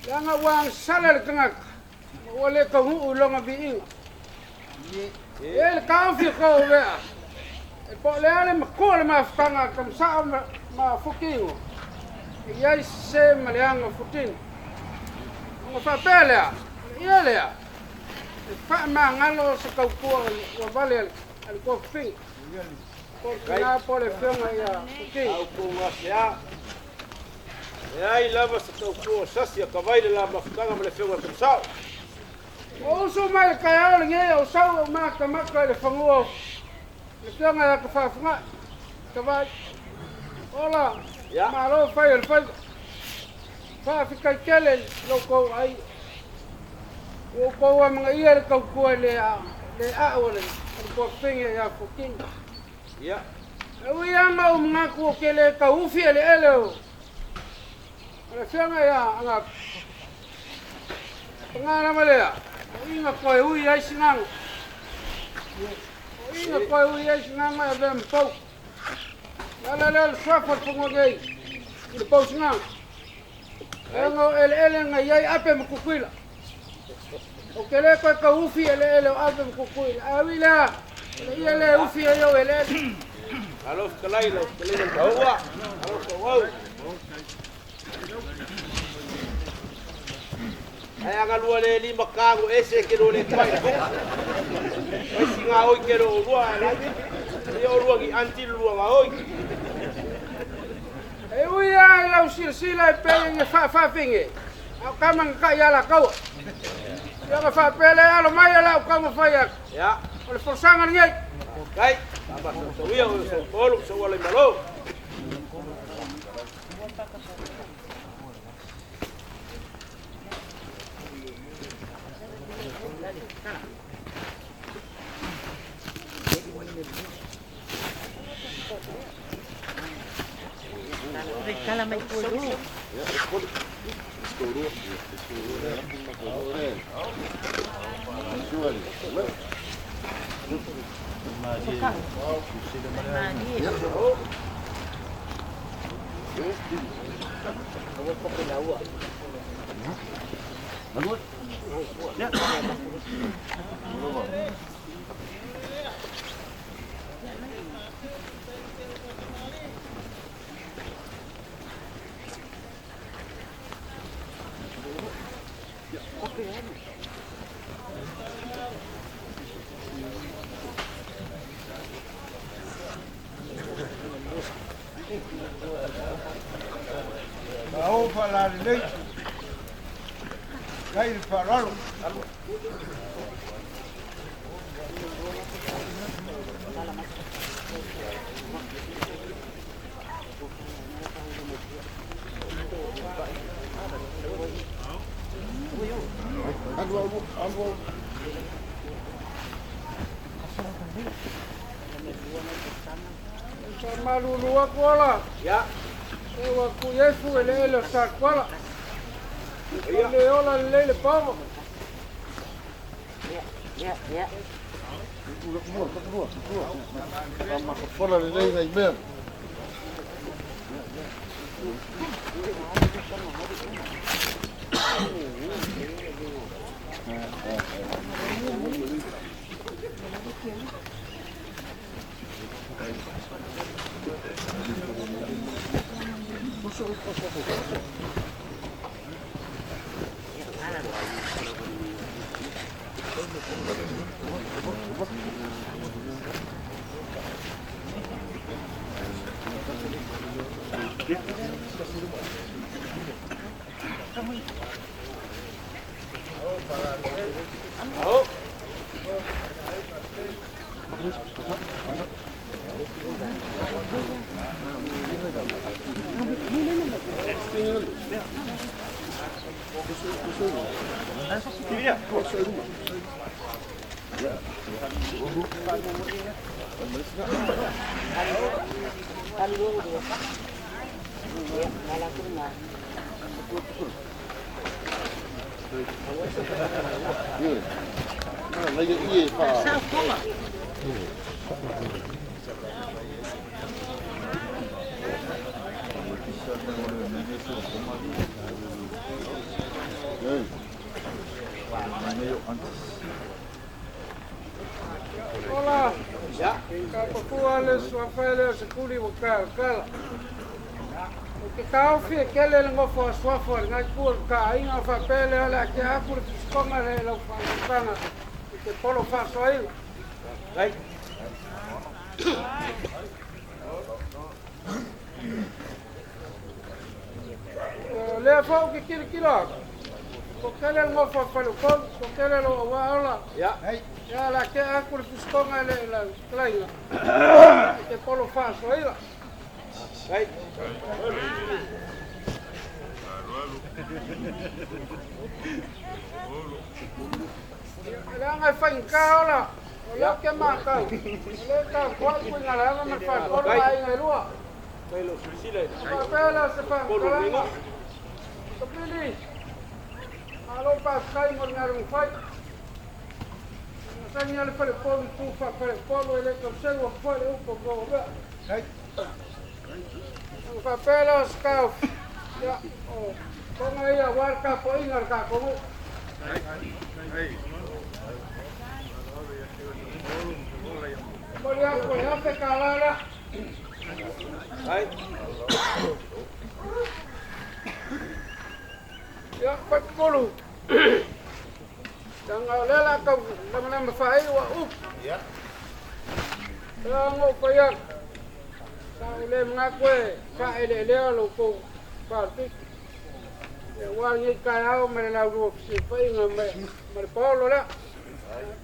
leaga ua agasala le tagata ma ua le taunuu i lona viiga. E i ai le taofi o tauavea. E po o le a le matua o le mafutaga a Kamasao ma Fukigo, e i ai sese ma leaga o Futini. Ona faapea lea, o le ie lea, e faamagalo se tautua ua vale a le toafafine, po o le tina po o le afioga ia Fukigo. Autugasea, leai lava se tautua o sasi a Kavai le la mafutaga ma le afioga ia Kamasao. Ua usu mai le taeao lenei o sau ou matamata i le fanua o le afioga ia Tafafugai, Tavai. Ola, malo fai o le faiva. Faafetai tele i lo outou aiga. Ua outou amanaia le tautua i le aau a le tuafafine ia Fuatino. E ui lava ma ou manatu ou te le tauufi eleele o le afioga ia Agape, paga lava lea, o i na toe ui ai sinago. O i na toe ui ai sinago e avea ma pou. O le ala lea o le suafa o le fanua nei i le pou sinago. Leaga o eleele na i ai Ape ma Tutuila. Ou te le toe tau ufi i eleele o Ape ma Tutuila. Ae ui lea, o le ia lea e ufi ai ou eleele. Malo fetalai lau fetalaiga i le taua, malo tauau. Ae a galua le lima kago ese ke lo le pai le buka. Mai singa oi ke lo lua ae lai. Ia o lua ki anti lua nga oi. E ui lava i lau silasila e pei e faafaafine, a o tama na tai alataua. Ia ona faapea lea, alo mai o le a ou taumafai atu. O le folasaga lenei. Faafetai. Faamasamasauia oe o Saupolu ma Saualaimalo. Malo faalalelei, faafetai le faaaloalo. Faamalulu atu ola. Se ua tuiefu eleele o Satuala. Ua le ola lelei le paogo. Ola. Kapapua le suafa e le o se kuli ua kalakala. O ke taofi e kele le ngofo a suafa o le ngai kua le kaaiga o faapea lea o le a tea atu le tusikoga le lau faautaga i te polo faasoaina. O lea foi ou te tilotilo atu, ko tele le nofo a Faleupolu, ko tele lou auā ola. Ia, o le a tea atu le tusikoga e le lau fetalaiga i te polo faasoaina. Ia, leaga e faigata ola, o lea ou te matau, o lea e tapuai Puigaleava ma le Falepolo ma aiga e lua. Faapea lea o se faamatalaga. Kapili, malo faafetai mo le galuega fai. E masani lava le Falepolu i tu faa-Falepolu e le tau seu atu foi le upu o Mea. Ona faapea lea o se taofi, ia, o toga ia aua le tapuaiga a le tatou nuu. Momoli atu e $1,000 lea. Ia, Faipupulu, leaga o lea o le a tau lamalama faaiu au upu. Ia na ou fai atu, sa ou le manatu e faaeleelea lo outou palapiti. Ia, aua lenei taeao ma le laulua fesilafaiga ma le paolo lea.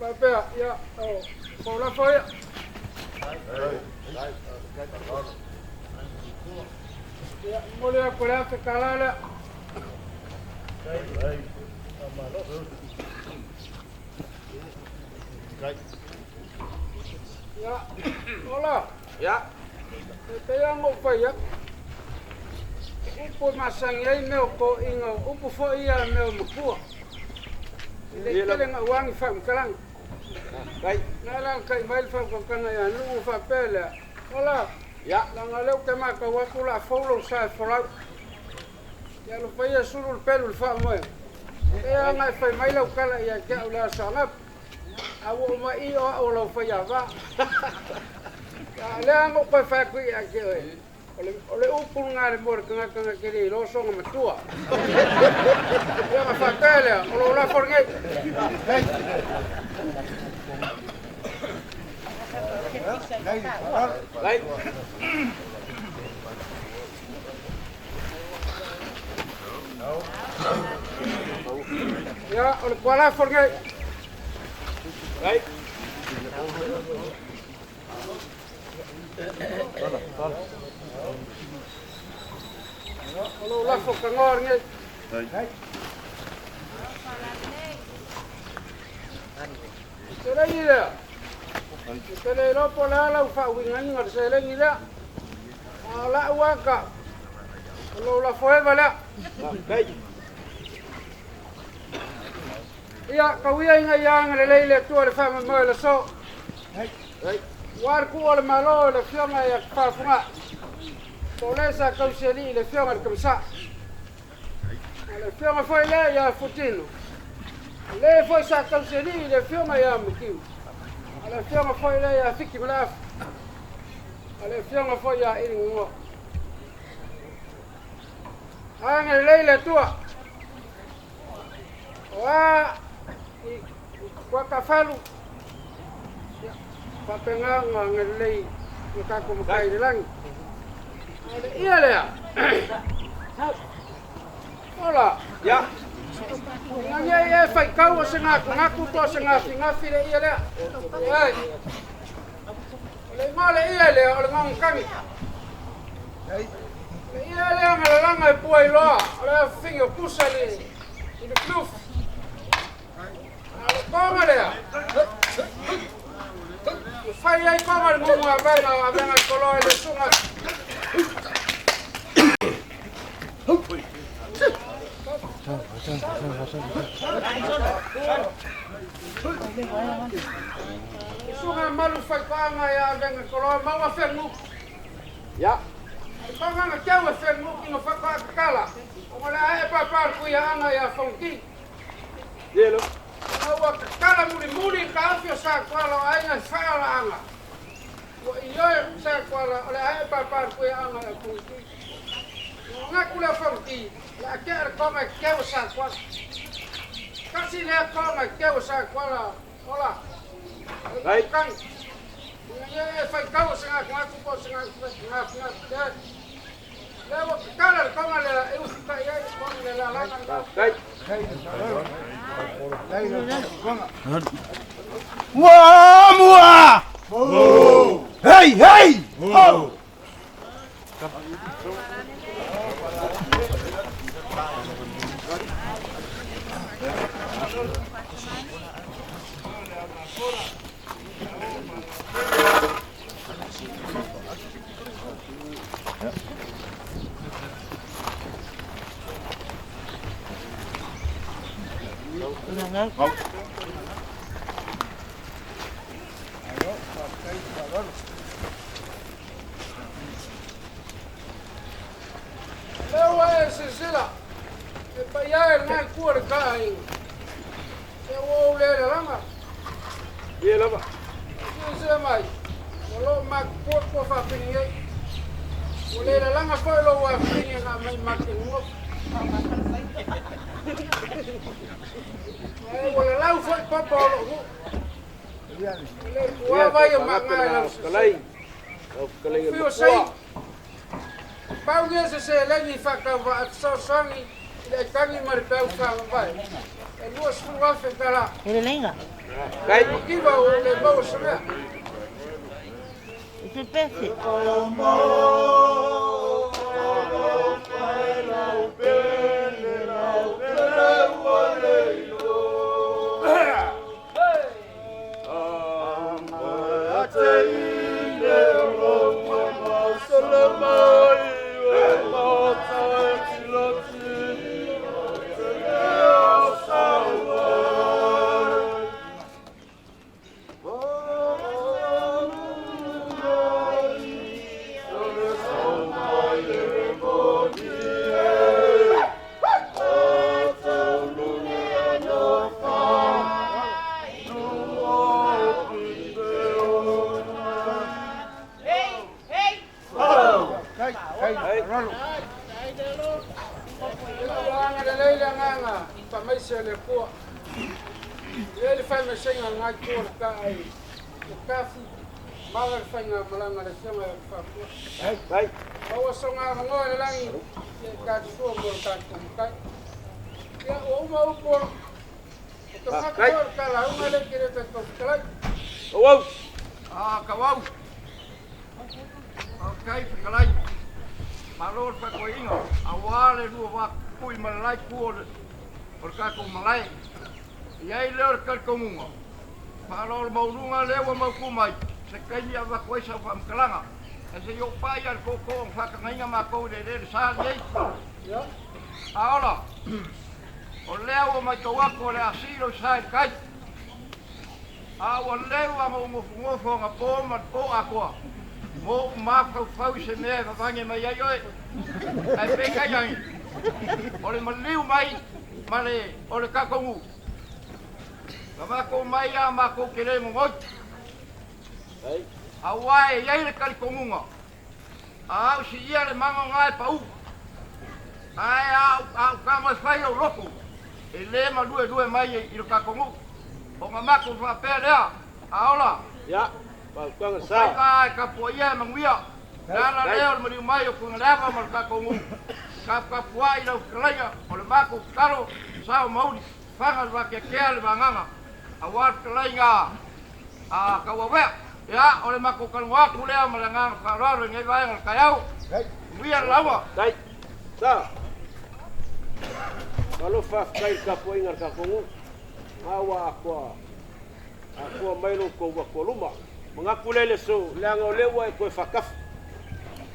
Faapea, ia, o paulafo ia. Ia, momoli atu le $1,000 lea. Ia, ola. Ia. E pei lava ona ou fai atu, upu e masani ai mea o toeaiina, o upu foi ia a mea o matua. E le i tele naua ni faamatalaga. Na alaalatai mai le faautautaga ia Nuu faapea lea, Ola, leaga o lea ou te matau atu o le a fou lou sa e folau. Ia alofa ia sulu le pelu i le faamoega. E pei lava ona e fai mai lau tala ia te au i le aso Anapo, a ua ou mai i o au o lau faiava. A o lea na ou toe fai atu ia te oe, O le upu lena le moe le tagata na te le iloa sona matua. Ia ona faapea lea, o lou lafo lenei. Ia, o le tualafo lenei. O lou lafo tanoa lenei. Seleni lea. E te le iloa po o le a lau faauigaina o le seleni lea. A o lau lava tau, o lou lafo eva lea. Ia, tau ia ina ia agalelei le Atua i le faamoemoe o le aso. Ua le tuu o le Malo i le Afioga ia Tafaofuga, po o le sa tausialii i le Afioga i le Tamasa. A o le Afioga foi lea ia Futino, o le foi sa tausialii i le Afioga ia Matiu, a o le Afioga foi lea ia Fiti Malaafa, a o le Afioga foi ia Iligagoa. Agalelei le Atua. O a i Tuatafalu, ia, faapena ona agalelei lo tatou Matai i le lagi. A o le ia lea, ola, Ia. Ina ne i e faitau o se gatunatu po o se gafigafi le ia lea. Leai. O le igoa o le ia lea, o le gagatagi. O le ia lea na lalaga e Puailoa, o le afafine o Kusa i le Kloof. A o le toga lea, na fai ai toga le mumu avega o avega e koloa i le suga. Suga malu faitoaga ia avega koloa maua fengu. Ia. A le toga na teu e fengu ki na whaka'a tatala, o le ae papa le kuiaaga ia Fonoti. Yelo. Ina ua tatala mulimuli i taofi o Satuala o aiga e whaalaaga. Ua ioe Satuala o le a ee papa le kuiaaga i le aufagati. Na manatu le aufagati, o le a tea le toga e teu e Satuala. Tasi lea toga e teu e Satuala, ola, o le matagi. Ina ia e faitau se gatunatu po o se gatunatu, leai. Lea ua tatala le toga lea e usitai ai le toga le lalaga lena. Mua! Mua! Hei! Hei! Ho! Lea ua e silasila, e paia e lena itu o le taaiga, se ua ou le lalaga. Ia lava. Silasila mai, o lo o matutua tua faafini nei. Ua le lalaga foi lou afafine na aumai ma te nofo. Ae ua lalau foi papa o lou nuu. Ua le tuā vai o maaga e lau silasila. Fiu sei, pau ia se seleni faatauvaa e fesoasoani i le aitagi ma le peau faavavae e 20,000 tala. Ua kiva ua le maua se mea. Ua agalelei le Agaga faamaise a le Atua. E i ai le faamaisega a lena itu o le taai o Tafi, mala le faigamalaga a le Afioga ia Faafua. Maua sona avanoa i le lagi ia e talisua mo le tatou Matai. Ia, ua uma upu o te manatu foi o le talauga lea e te le toe tau fetalai. Kauau. Ah, kauau. Faafetai fetalai. Malo le faatoaiga aua le lua va pupui ma le la itu o le tatou malae. E i ai lea o le talitonuga, faaaloalo-maualuga lea ua mautu mai se taimi e avatu ai sau faamatalaga, ae se i ou pai lava i le tootoo na faatagaina matou i le eleele sa lenei. A ola, o lea ua matau atu o le a sii lou sa i le tai, a ua leva ona ou nofonofo anapo ma le po atoa ma ou mafaufau i se mea e vavane mai ai oe. Ae peitai ane, o le maliu mai ma le o le tatou nuu, na matou mai lava matou te le nonoi, aua e i ai le talitonuga, a au siia le maga na e pau, ae a ou tago e fai lou loto, e le maluelue mai i lo tatou nuu. Ona matou faapea lea, a ola, o faiva e tapuaia e manuia, le ala lea o le maliu mai o Tuigaleava ma le tatou nuu, taputapuai i lau fetalaiga, o le matou tatalo, sao mauli, faga le vateatea le vagaga, aua le fetalaiga a Tauauvea. Ia, o le matou talanoa atu lea ma le agaga faaaloalo i lenei vaega o le taeao. Manuia le lauga. Tai. Sa. Malo faafetai i le tapuaiga a le tatou nuu. A ua atoa atoa mai lo outou atoaluma. Manatu lea i le aso, leaga o lea ua e toe faatafa.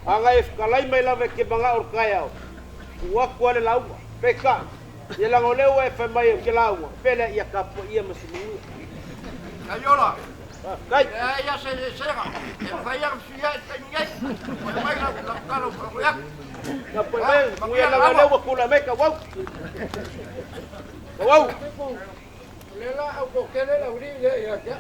Ana e fetalai mai lava e te manao i le taeao, tuu atu lava le lauga. Peitai, ia leaga o lea ua e fai mai ou te lauga, pea lea ia tapuaia ma se manuia. Taiola, Faafetai. E leai lava se eseesega e mafai lava ona fesuiai i le taimi nei. Ua mai lau tala ua faafoi atu. Tapuai mai, manuia leaga o lea ua tulai mai Tauau. Tauau. O lea la au toatele le aualii lea ia te au.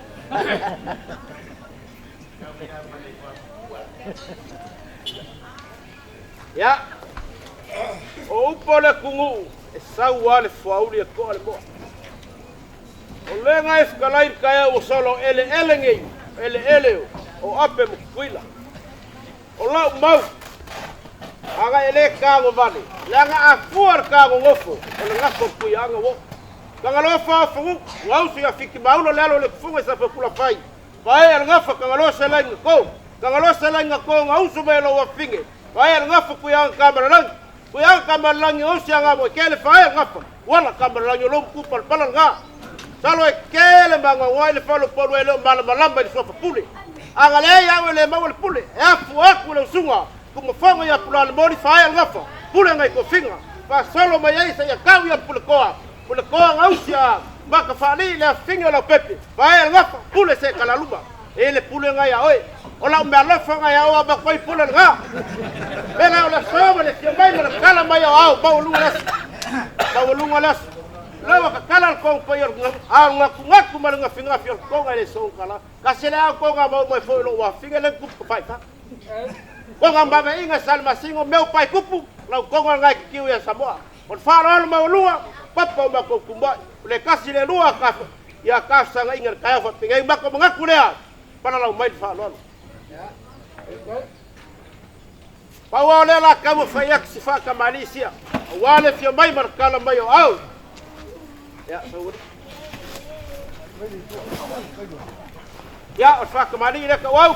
Ia, o upu o le atunuu, e sau lava le fuauli e toa le moa. O lega e fetalai i le taeao ua sola o eleele nei, o eleele o Ape ma Tutuila. O lau mau, aga e le tagovale, leaga a fua le tagogofo, o le gafa o le Tuiaana ua oo. Tagaloa faaofonuu, ua usu ia Fitimaula le alo o le Tufuga i Safotulafai, Vaea le gafa Tagaloa selai na to, Tagaloa selai na to na usu mai e lou afafine, Vaea le gafa Tuiaana Tamalelagi, Tuiaana Tamalelagi na usu ia Gamoetele, Vaea le gafa Uala Tamalelagi o lou matu palapala lena. Masalo e tele magoagoa i le faleupolu e le o malamalama i le suafa pule. A na leai au e le maua le pule, e afu atu i le usuga Tumafono ia Pulalemoli, Vaea le gafa Pule nai tofiga, faasolo mai ai seia tau ia Puletoa, Puletoa na usi ia Matafaalii le afafine o Leaupepe, Vaea le gafa, pule se talaluma, e le pule na ia oe, o lau meaalofa na ia oe avatu ai pule lena. Mea o le aso ma le afio mai ma le tala mai o ao, maualuga le aso, maualuga le aso. Lau ka tala le koga paia o le ao gatunatu ma le gafigafi o le koga e le sogatala. Kasi le ao koga mau mai foi lou afafine le tupu tafaifai. Koga mavaiga sa le masina o mea o pae tupu, lau koga lena e kikiu ia Samoa. O le faaaloalo maualuga, papa o matou tumuai, o le tasi le lua ka ia tafesagaiga i le taeao faapenei, matou manatu lea, palalau mai le faaaloalo. Pau lava o lea la taumafai atu si faatamalii sia, aua le afio mai ma le tala mai o au. Ia, sau Ia, o le faatamalii lea tauau.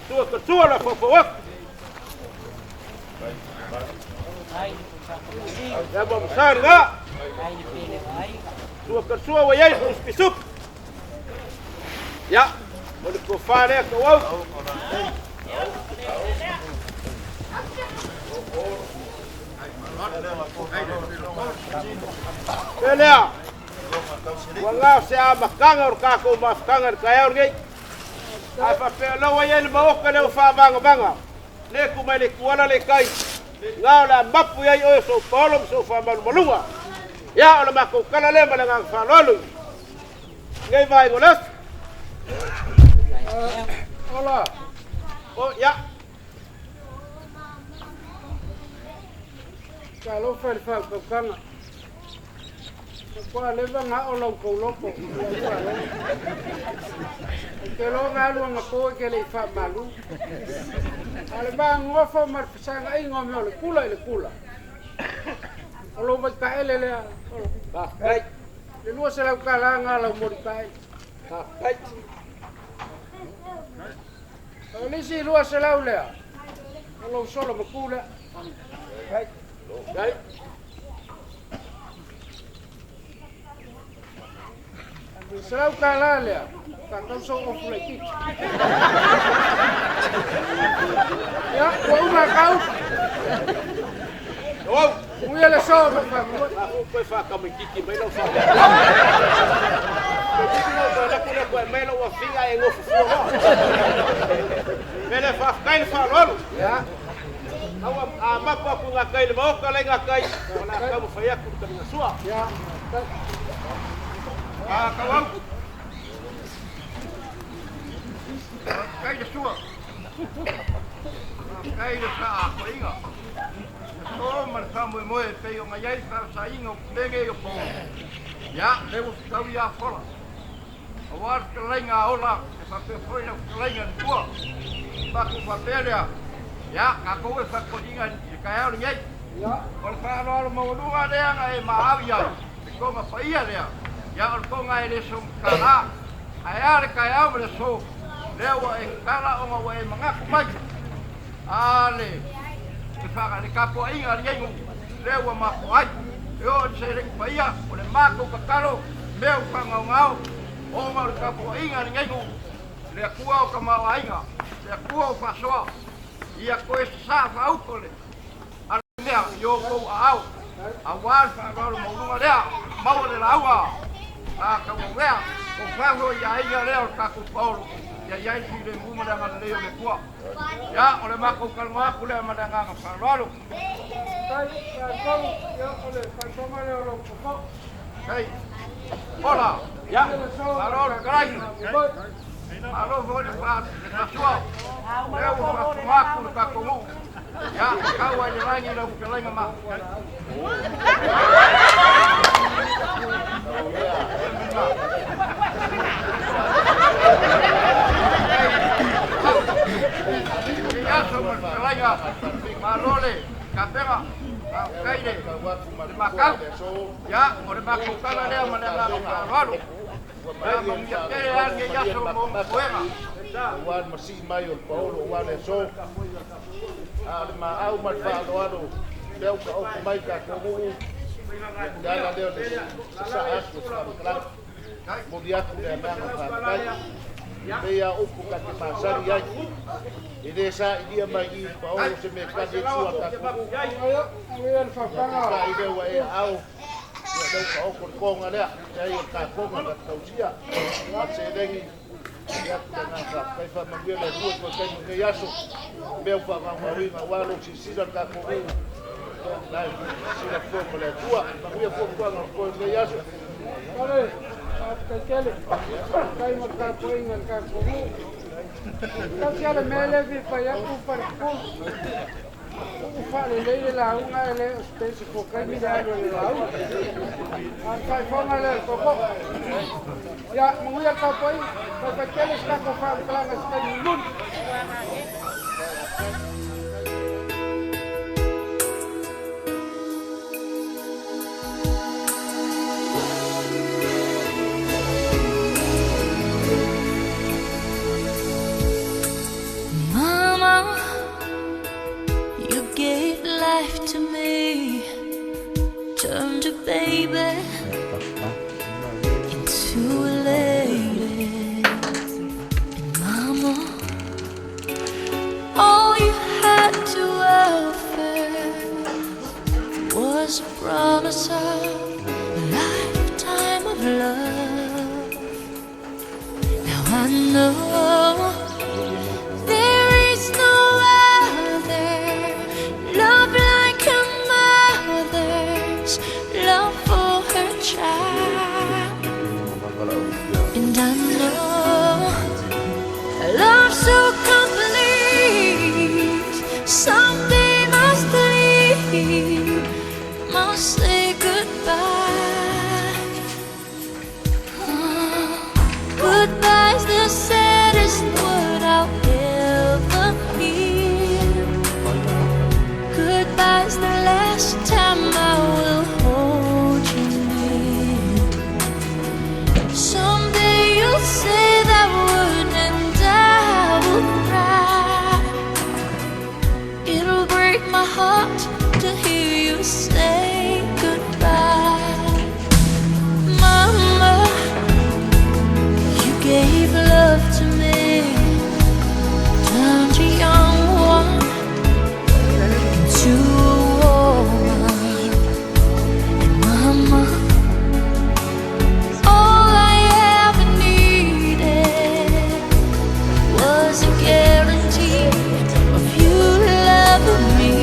Tua ka tua la faufau atu. Ia mo masari nga. Tua ka tua wa iai pisup. Ia, o le tofa lea tauau. Pe lea, ua na o se amataga o le tatou mafutaga i le taeao lenei. Ae faapea o la ua i ai le maota lea ua faavagavaga, le tu mai le tuala le tai, na o le a mapu i ai oe o sou paolo ma sou faamalumaluga. Ia, o le matou tala lea ma le agaga faaaloalo i lenei vaega o le aso. Ola. O, ia. Talofa i le faautautaga. Matua leva ona ao la outou loto i lau faalogo. Ou te iloa na alu anapo e te le i faamalu. A o le vaanofo ma le fesagaiga o mea o le kula i le kula, o lou vaitaele lea, Olo. Faafetai. Le $200 na lau molitaele. Faafetai. O le isi 200 lea, o lou solo maku lea. Faafetai. Le $100 lea, faatau sou ofu laitiiti. Ia, ua uma kau. Au. Uia le so ma faamoe. Aku koe whakamaititi mai lau wha. Koe tiki lau koe laku lea koe mai lau afinga e ngofo fua loa. Mele whawhakai le whaalolo. Ia. Aua a mapu aku ngā kai le maoka lai ngā kai. O la kau mawhai aku le taringa sua. Ia. A kau au. Kai le sua. Kai le sa a koinga. Le so ma le faamoemoe e pei ona i ai faasaiga o pulege o po. Ia, le ua fetau ia fola. Aua le fetalaiga a ola, e faapea foi lau fetalaiga i le tua. Matou faapea lea, ia, tatou e faatoaiga i le taeao lenei. O le faaaloalo maualuga lea na e maau ai, le toga paia lea, ia o le toga e le sogatala. Ae a le taeao ma le aso, lea ua e tatala ona ua e manatu mai. A le, le, le tapuaiga a lenei nuu, lea ua matou ai. E oo i le seleni paia, o le matou tatalo, mea ua faagaogao, ona o le tapuaiga a lenei nuu, le Atua o tamaoaiga, le Atua o faasoa, ia toe sasaa faauto le alamea i o outou aao, aua le faaaloalo maualuga lea, maua le lauga a tauauvea, o fafo i aiga lea o le tatou paolo, ia i ai le filemu ma le agalelei o le Atua. Ia, o le matou talanoa atu lea ma le agaga faaaloalo. Faafetai, tatou, ia o le faailoga lea o lou fofo. Hei. Ola, ia, malo le fetalaiga. Malo foi le faasoa. O lea ua faafofoga atu le tatou nuu. Ia, tau ai le lagi lau fetalaiga ma. Aso ma le fetalaiga, malo le tapena, faafetai le makau. Ia, o le matou tala lea ma le agaga faaaloalo. Ia manuia tele lava lenei aso ma ona toega. Aua le masii mai o le paolo aua le aso. A o le maau ma le faaaloalo lea ua taoto mai i tatou nuu, o le ala lea o le sasaa atu o se faamatalaga. Momoli atu le agaga faafetai. Pei lava o upu ta te masani ai, e le sailia mai i i le paolo se mea e tali ai sua a tatou nuu. Ia peitai lea ua e aao, ia lea ua taoto le toga lea, leai o le tafoga ta te tausia. A o le seleni, momoli atu le agaga faafetai. Faamanuia le Atua i toe taimi o lenei aso, mea ua faagaogaoina aua lou silasila i le tatou nuu, ia la e silasila fua ma le Atua. Manuia fuafuaga o totoe o lenei aso. Pale, faafetai tele. Faafetai mo le tapuaiga i le tatou nuu. Tasi lava le mea lea e fia fai atu Falekulu. Uu faalelei le lauga ae le o se pesefua taimi le alu a le lauga. A o le faaifoga lea o le tootoo. Ia, manuia le tapuaiga. Faafetai tele se tatou faamatalaga i se taimi mulimuli. Mama, you gave life to me, turned a baby into a lady. And mama, all you had to offer was a promise of a lifetime of love. Now I know there is no other love like a mother's love for her child. And I know a love so complete someday must leave, must say goodbye. Goodbye's the saddest word I'll ever hear. Goodbye's the last time I will hold you near. Someday you'll say that word and I will cry. It'll break my heart to hear you say goodbye. Mama, you gave love to me, turned a young one into a woman. And mama, all I ever needed was a guarantee of you loving me.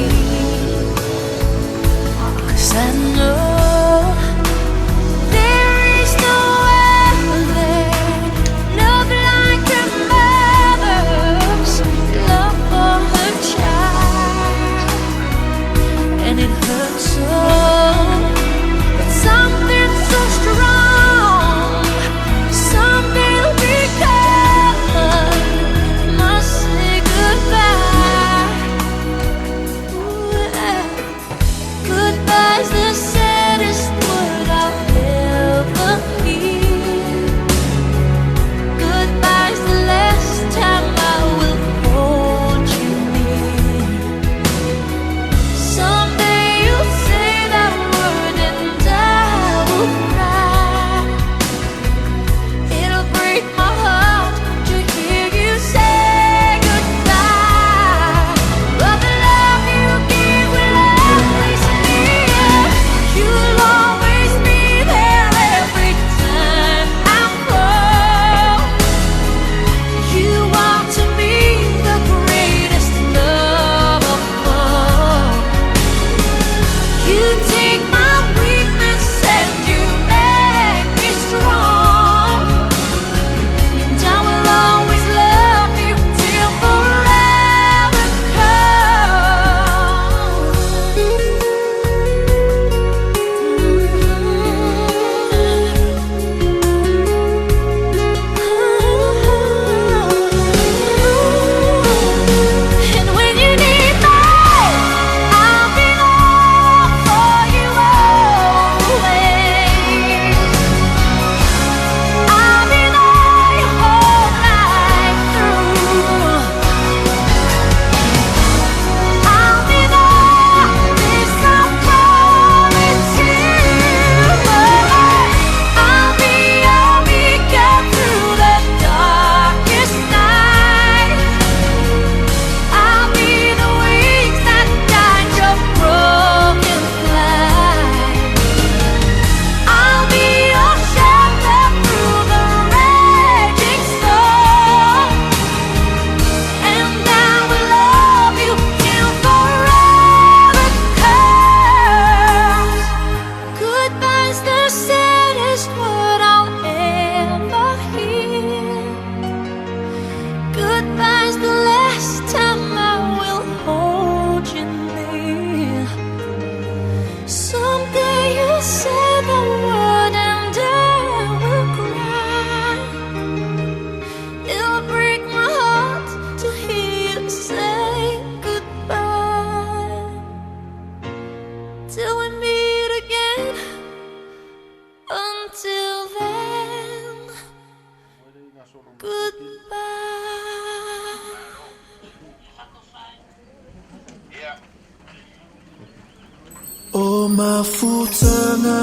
O mafutaga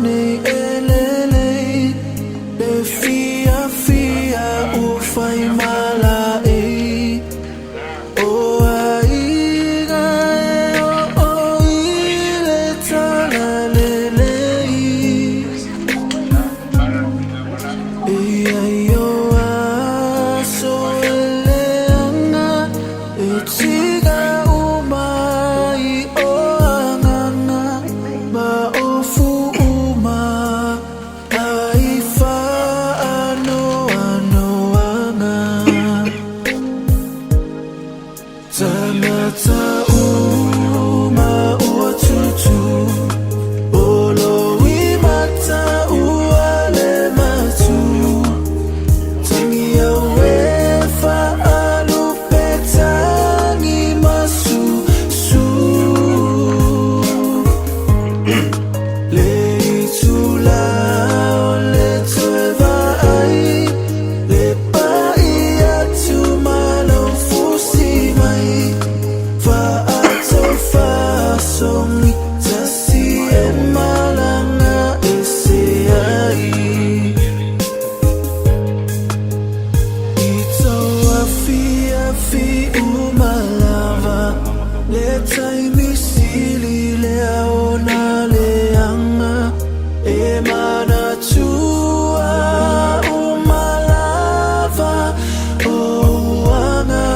nei e lelei, Le fiafia ua fai malaei, O aiga e oo i le talalelei. E i ai o aso e leaga, E tiga uma ai o agaga, Ma ofu uma ai faanoanoaga. Tagata uma ua tutu, O loimata ua le matu, Tangi au e faalupe tagi masusu. Le itula o le toe vaai, Le pai atu ma lou fusi mai, Faatofasogi tasi e malaga ese ai. I tou afiafi uma lava, Le taimi sili lea ona leaga, E manatua uma lava ou aga.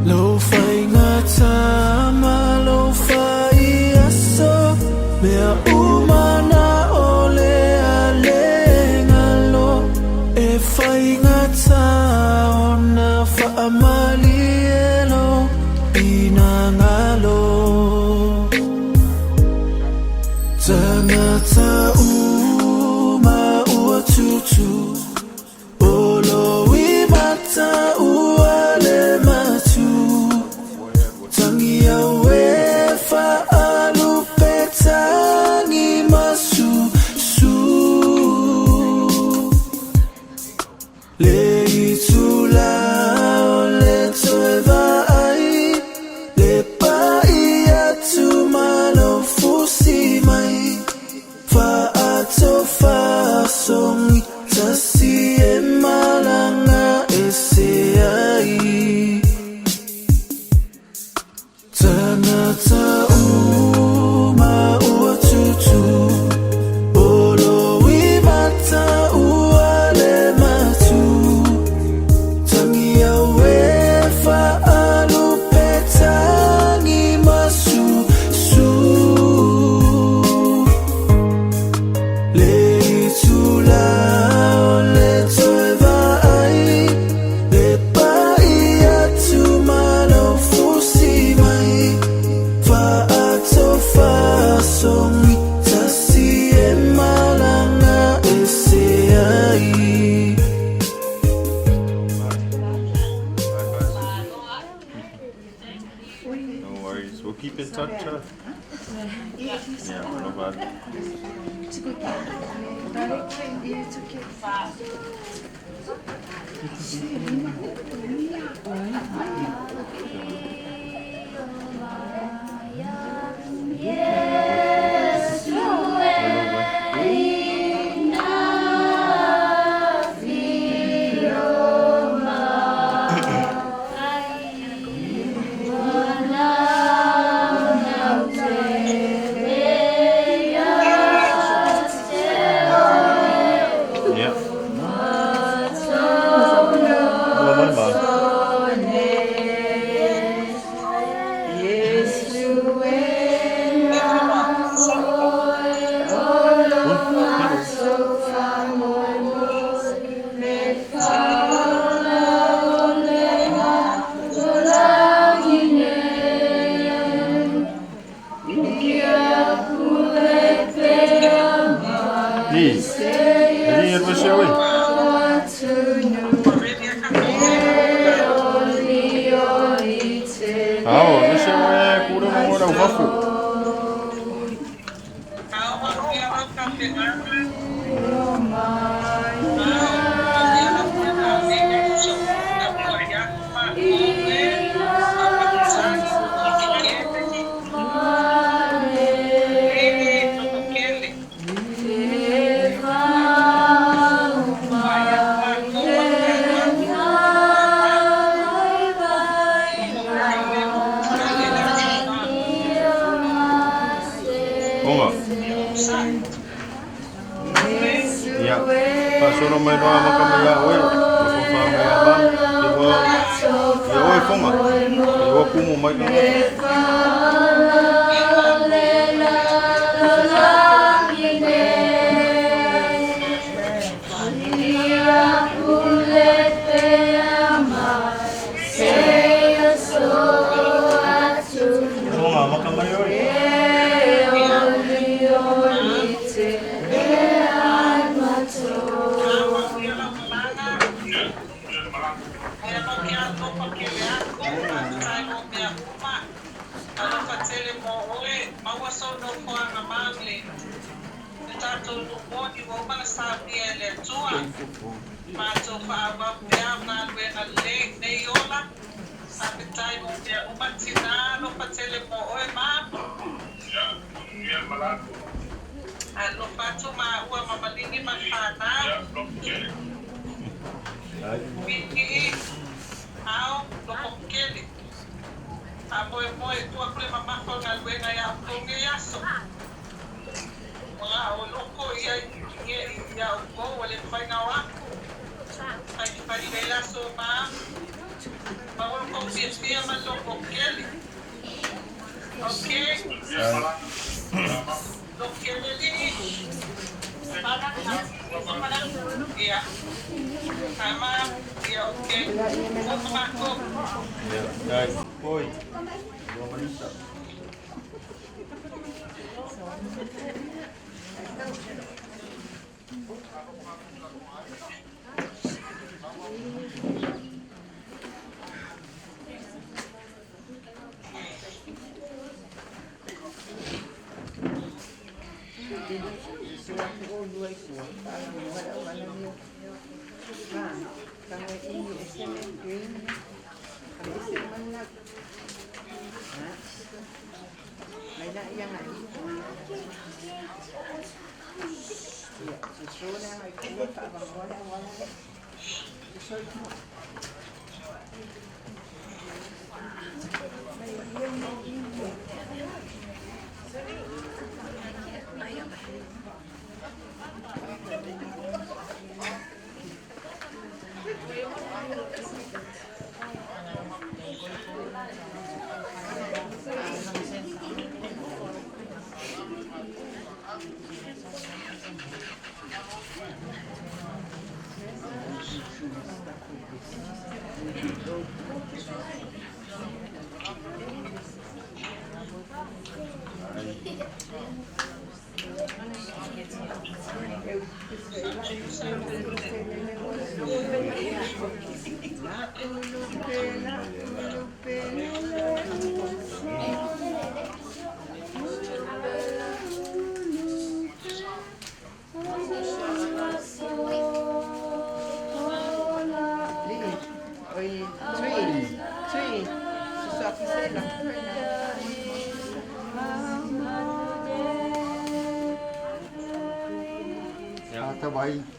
Lou faigata ma lou faiaso, Mea uma na o le a le galo, E faigata ona faamalie lou finagalo. Tagata uma ua tutu, O loimata ua le matu, Tangi au e faalupe tagi masusu. Le itula o le toe vaai, Le pai atu ma lou fusi mai, Faatofasogi tasi e malaga ese ai. Tagata uma ua tutu, O loimata ua le matu, Tangi au e faalupe tagi masusu. Le itula o le toe vaai, Le pai atu ma lou fusi mai, Faatofasogi tasi e malaga ese ai. No worries. We'll keep in touch. Huh? Yeah, no bad. It's okay. Yeah. Well, my man. Ni. Ni e se oi. Ao, e se oi kura mo ora wafu. Faasolo mai loa amata mai ia oe, ma faafa mai ia ma, ia ua, ia oe foga, ia ua kumu mai tagata. Foga amata mai oe. Ia, dai. Oi. Ua malisa.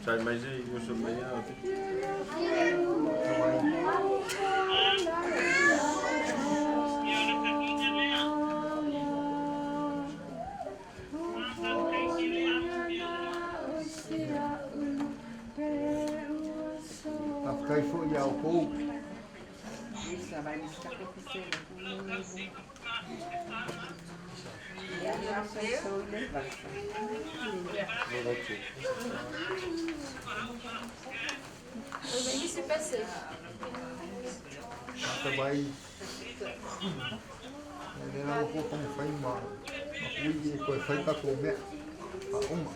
Tai mai se uso mai ia. Faafetai foi ia outou. Faafetai. E le lava fua taumafai ma ma ui e toe fai tatou mea faauma.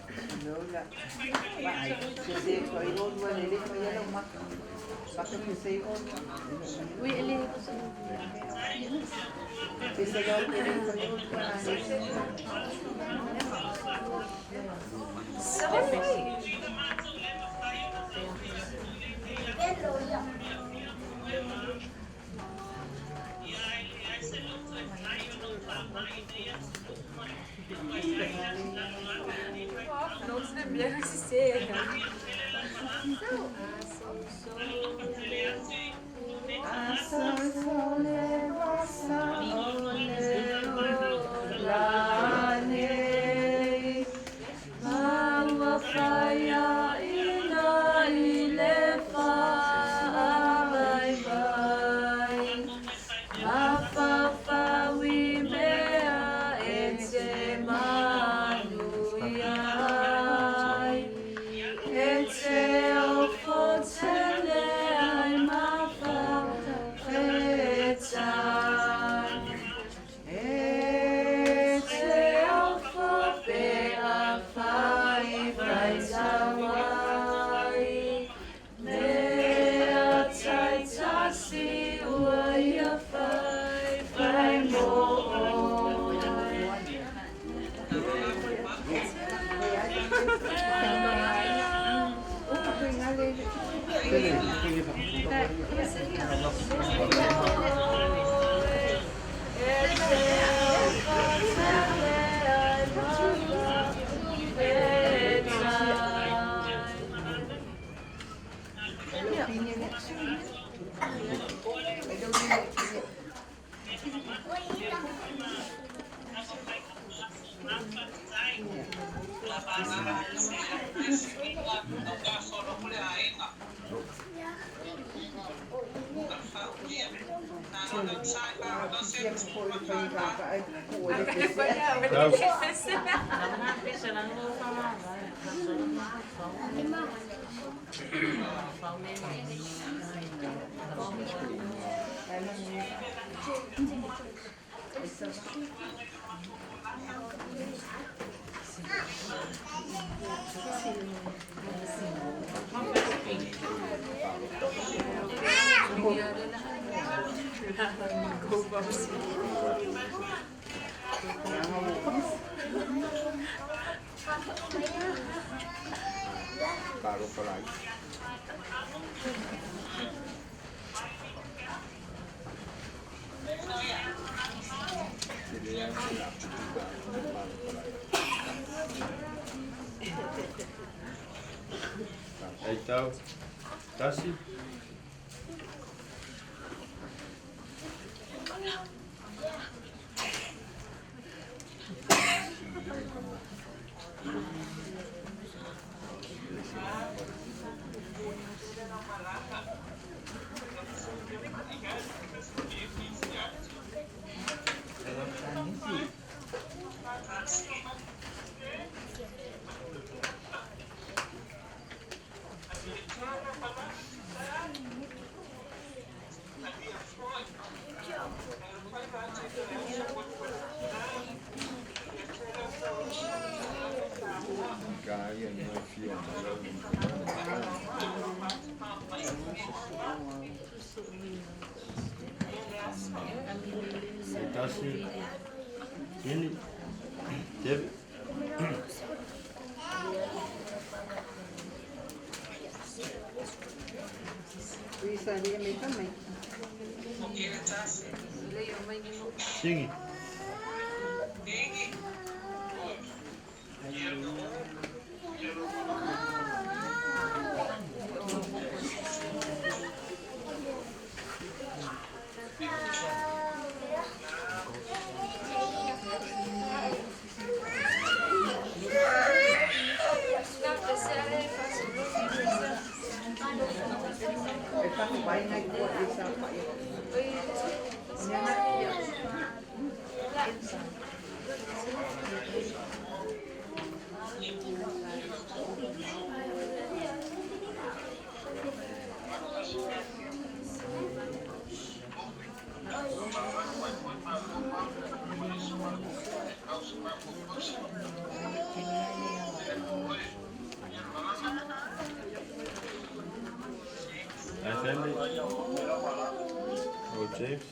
Aitau. Tasi. Tasi. Ini. Teve. Sigi. Ai family. Oh, James.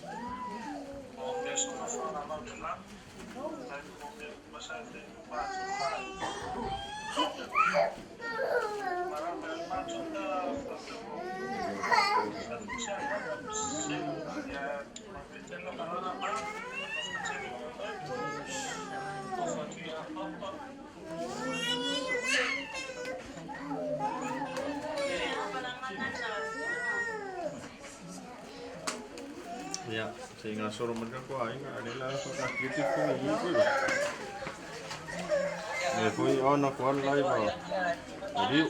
Ia, se i gasolo mai ka aiga, a le la whakakiti fui i koe. Me fui ona ko ala lai va. Riu.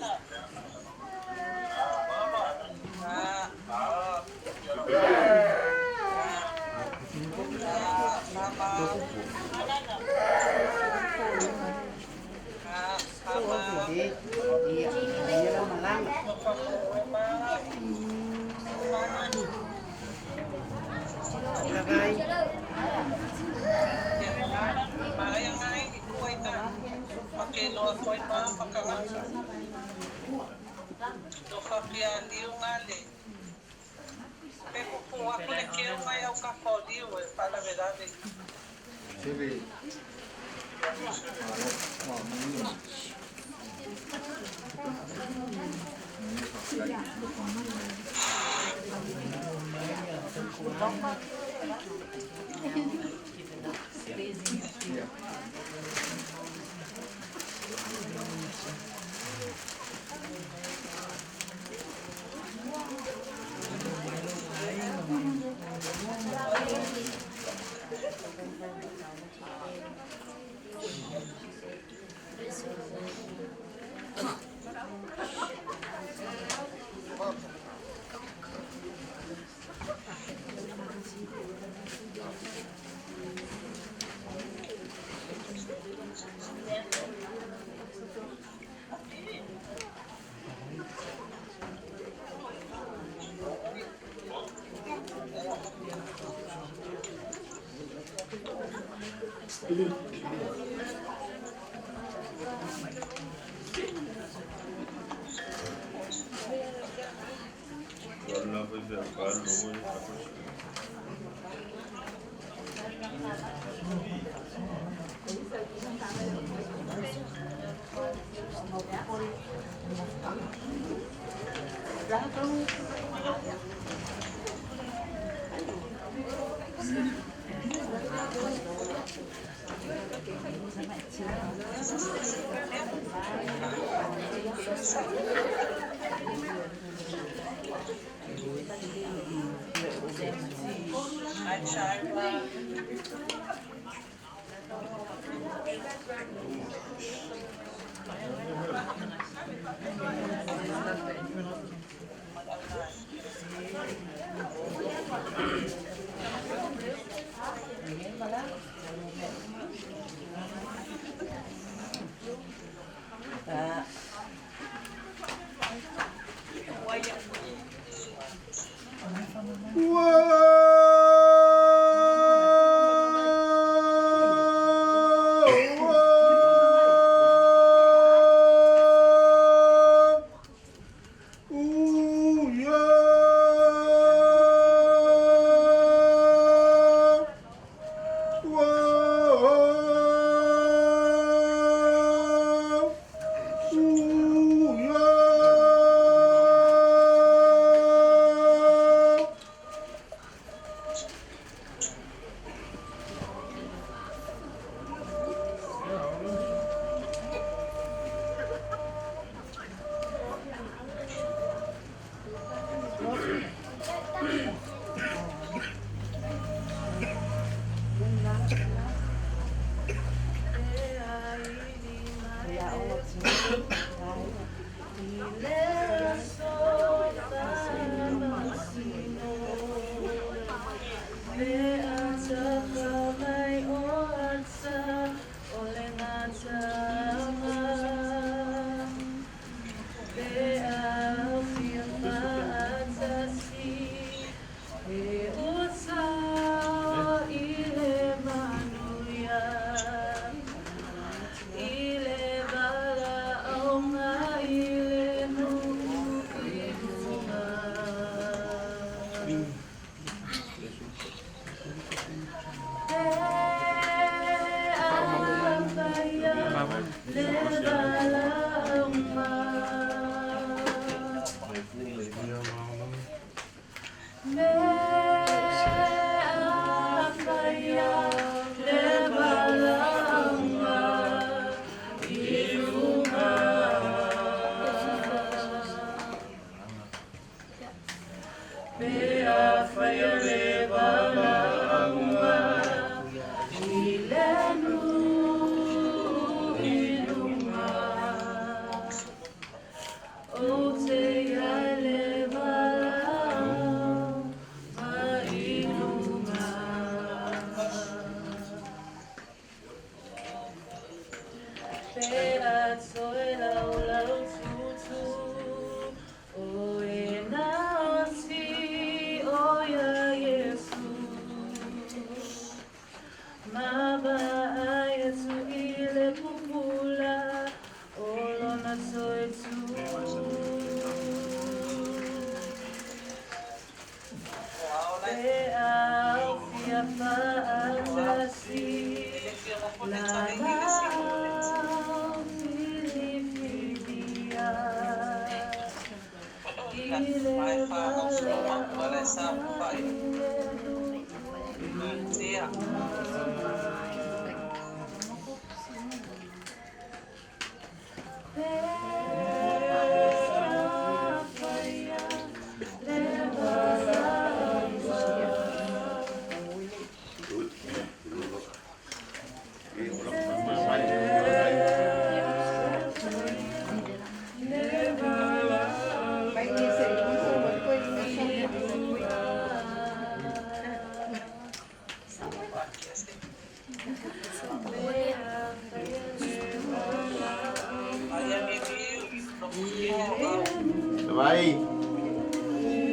Vai.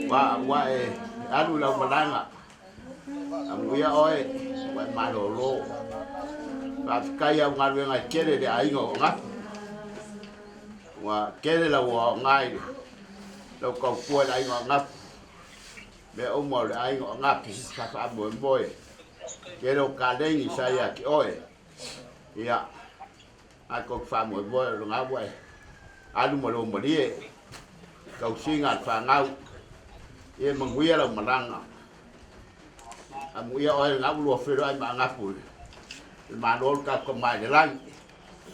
Wa wa e alu lau malaga. Amuia oe, wa malolo. Faafetai i au galuega e tele i le aiga o Agapi. Ua tele lau aoga i lau tautua i le aiga o Agapi. Mea uma o le aiga o Agapi sa faamoemoe. Tele o kaleni sa ia te oe. Ia, ae tou te faamoemoe o lena ua e alu ma lou malie i tausiga a le fanau. Ia manuia lau malaga. Amuia oe lena ua lua feiloai ma Agapu i le Malo o le tatou Tama i le Lagi.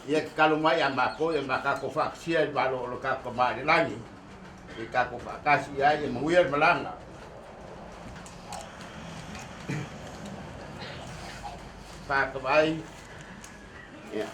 Ia tatalo mai ia matou ia ma tatou faatasia i le Malo o le tatou Tama i le Lagi. Ia tatou faatasi i ai, ia manuia le malaga. Whakawai. Ia.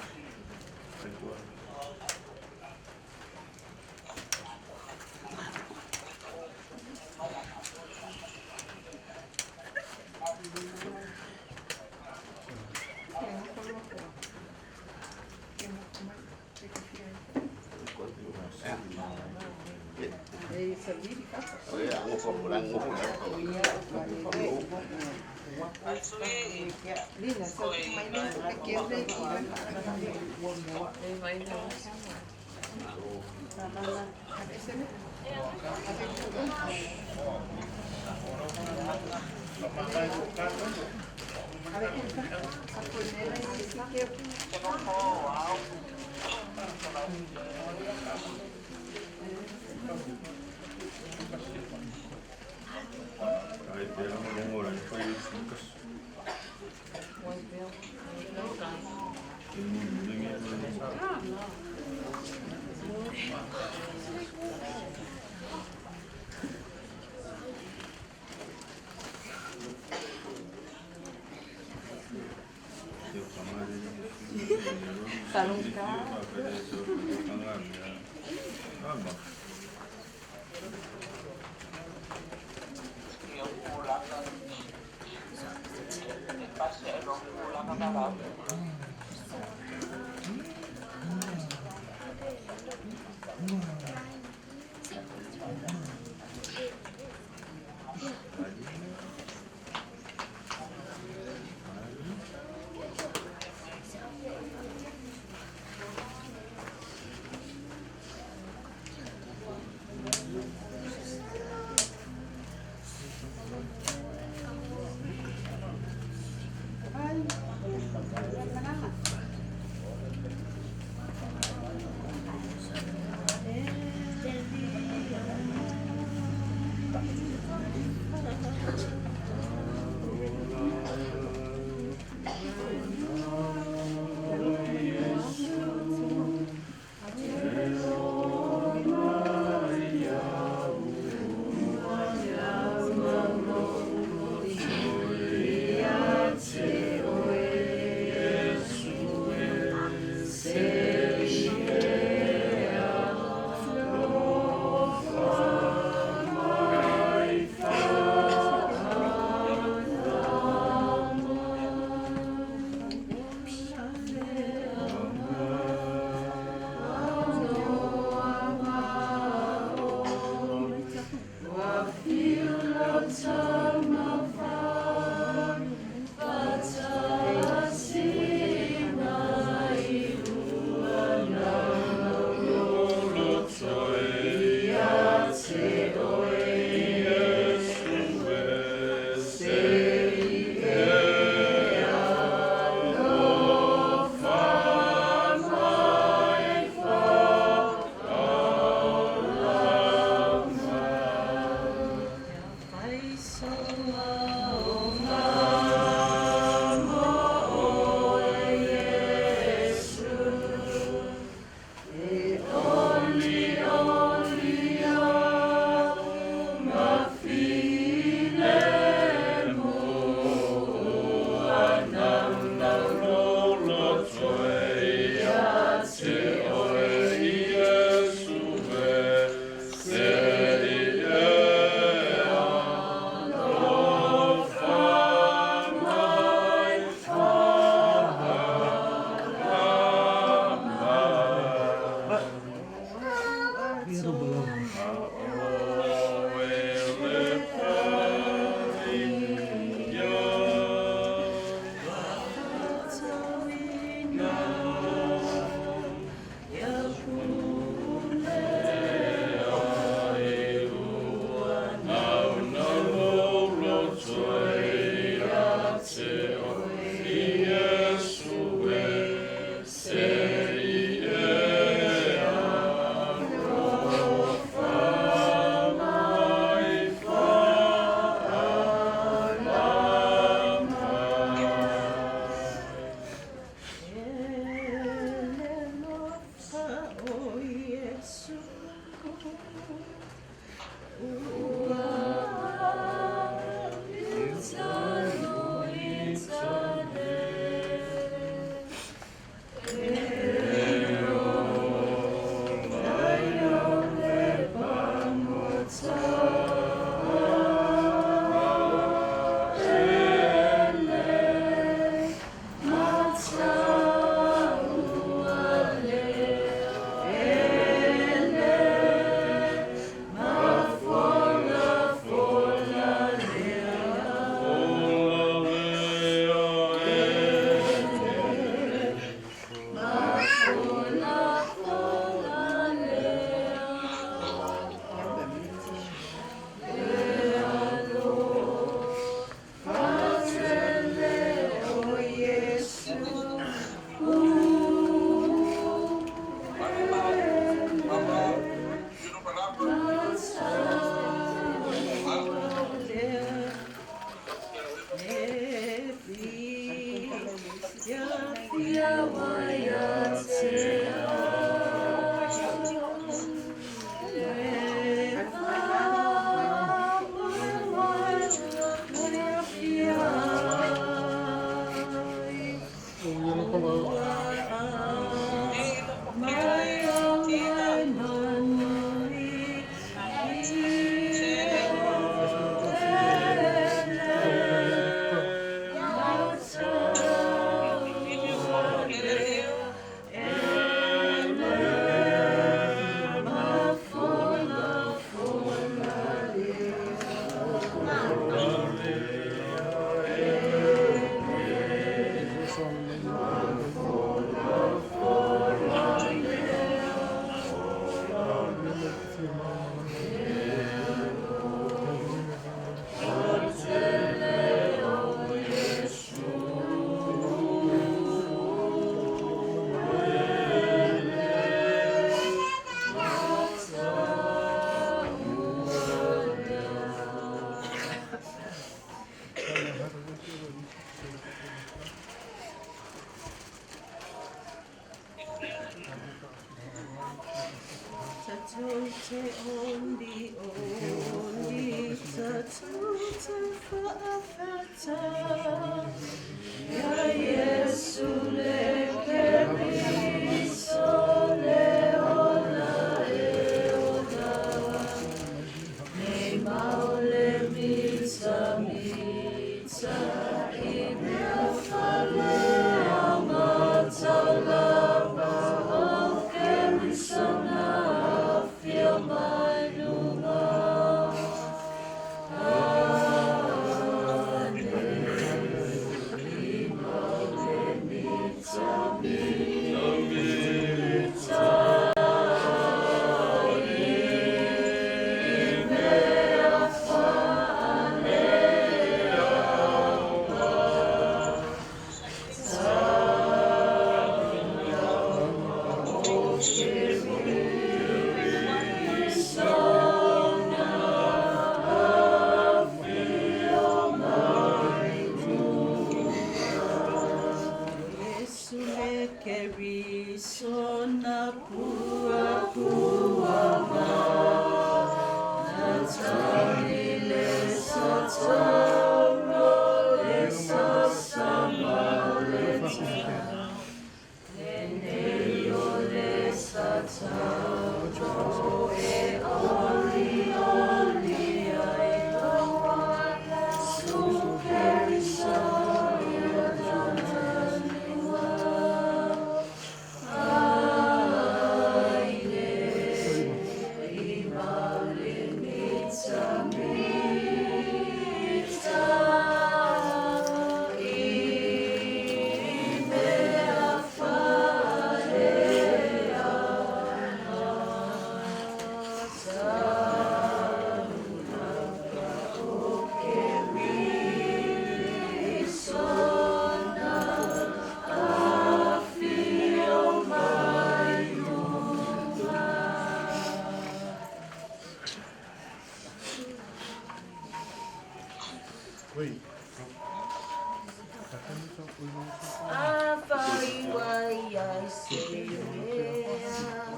Afai ua i ai se mea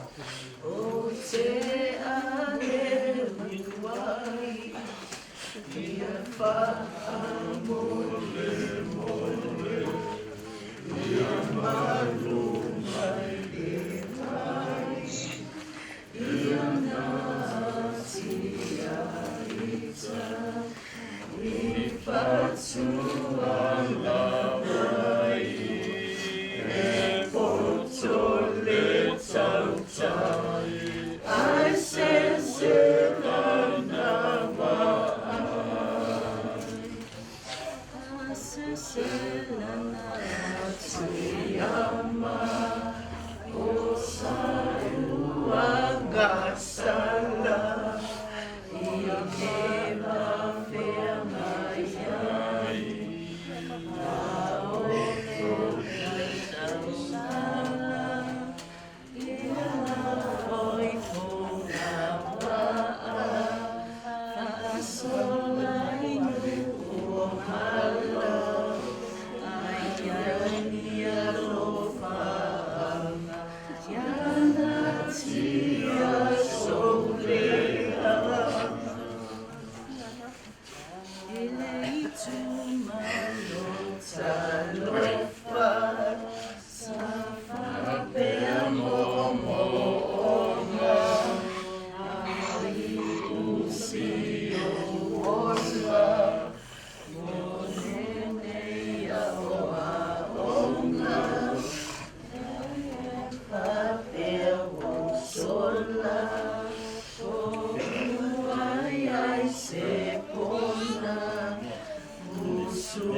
ou te aleu ai, ia faamolemole, ia malu mai le vai, ia natia ita i fatualawai, e poto le tautai, ai seselana vaai. Seselana Matsuyama, o sauagasala, ia ke mafeagai ai, aole tausala, ia foifoga waa, faasola i nuu o hala, ai ani alofaaga, ia natia soulea. I le itumalo talofa, sa faapea moomooga, ai usi ou ola, mo lenei aoaoga, faapea ua ou sola, po'u ai ai se pona, usu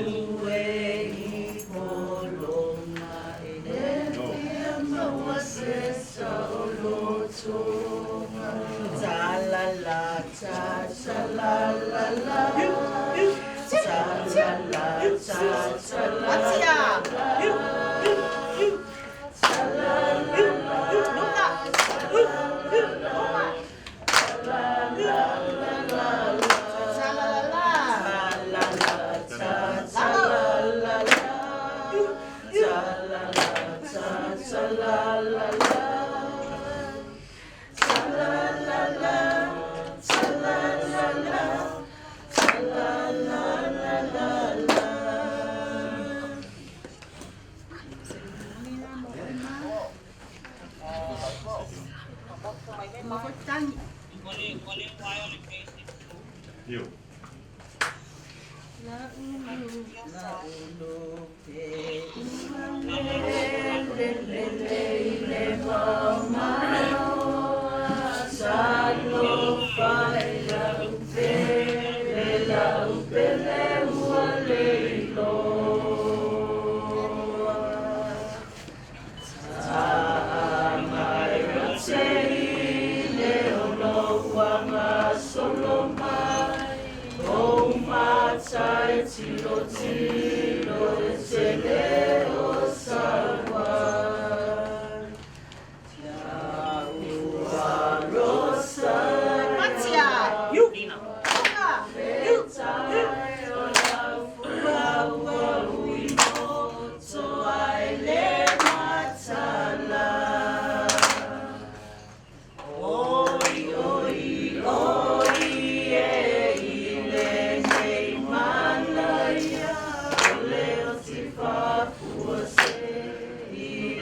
e i pologa, e le fia maua se saolotoga. Ta la la ta ta la la la, ta la la ta ta la la, ta la la la, ta la la la la, ta la la la ta ta la la la, ta la la ta ta la la la, ta la la la, ta la la la, ta la la la la la. La'ulu la'ulu pe ua lele lele i le mamao, talofa e lau pele, lau pele ua le iloa. Ta'a mai i le ono ua gasolo mai, ou mata e tilotilo i le tele o saua. Ua rosa Matia! Luka! Fetai o lau fulaua ui moto ai le matala. Oi, oi, oi, e i lenei manaia, o le oti faafuasei i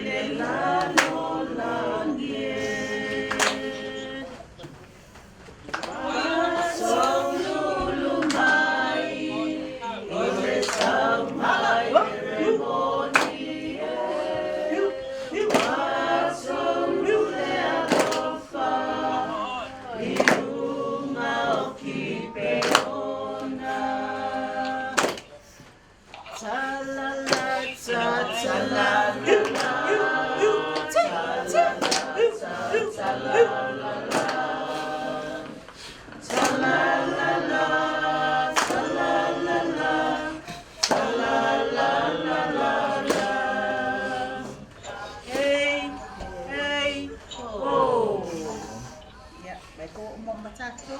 le lalolagi e. Taululu mai i le taumai remoni e. Taulu le alofa i luga o Kipeona. Ta la la ta ta la la la, ta la la ta ta la la la, ta la la la, ta la la la, ta la la la la la. Hey, hey, oh. Ia, mai ko mo matato.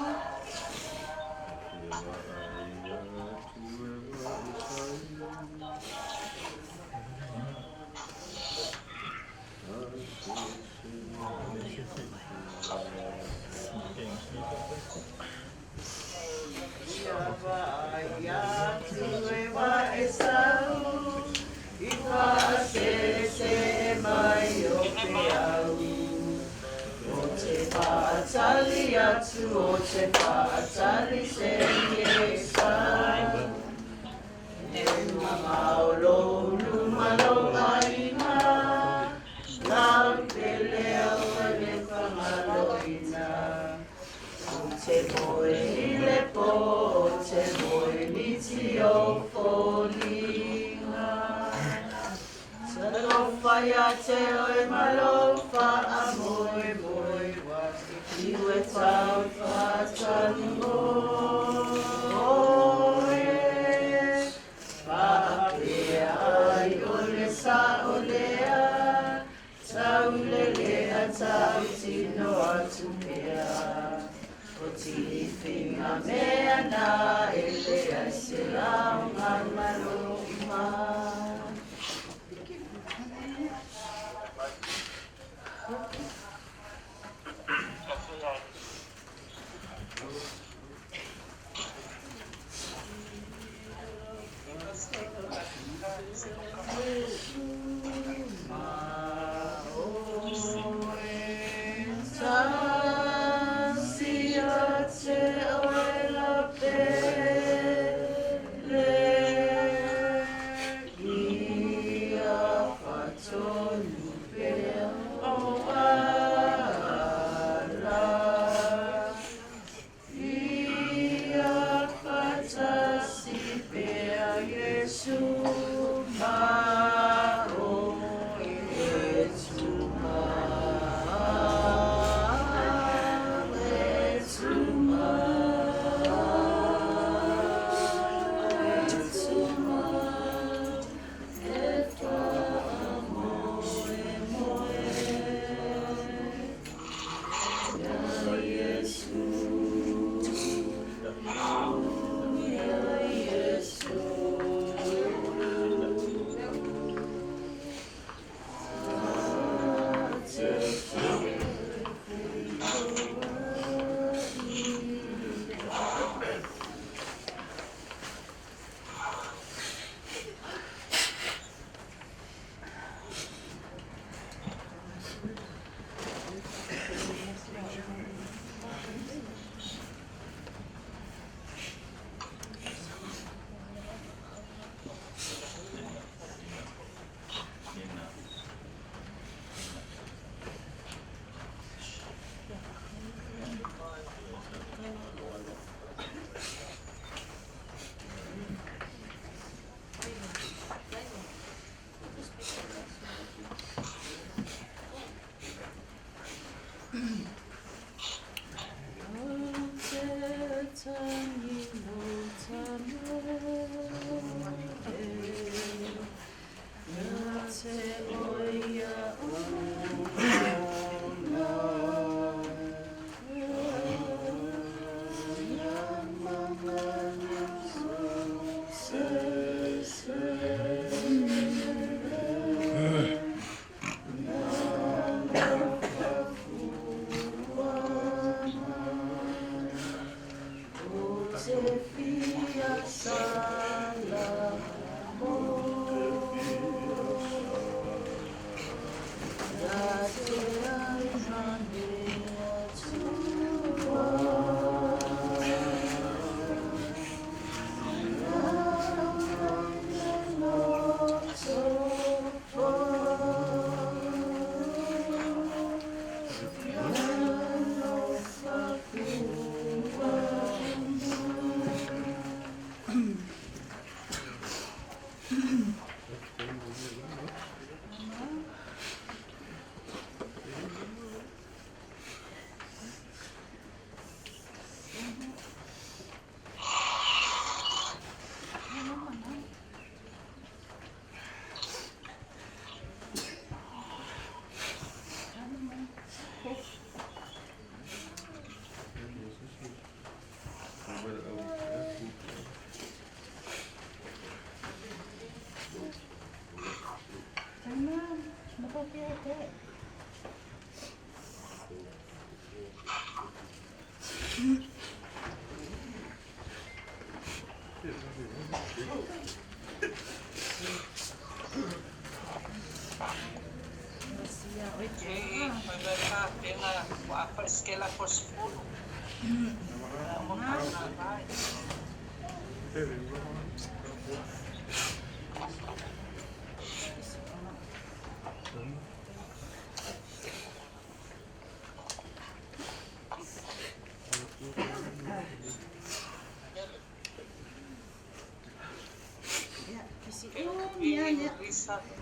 atu o te whaatali se iesa. E mamao lo luma lo aina, lau te leo e le whangaloina. O te moe i le po, o te moe niti o fōlinga. Talofa ia te oe malofa a moe moe wa iwe tau whatani oe. Whaapea ai o le sa o lea, taulele a tau tino atu pea. O tiliwhinga mea nā e le ai se lau ngā malo ima.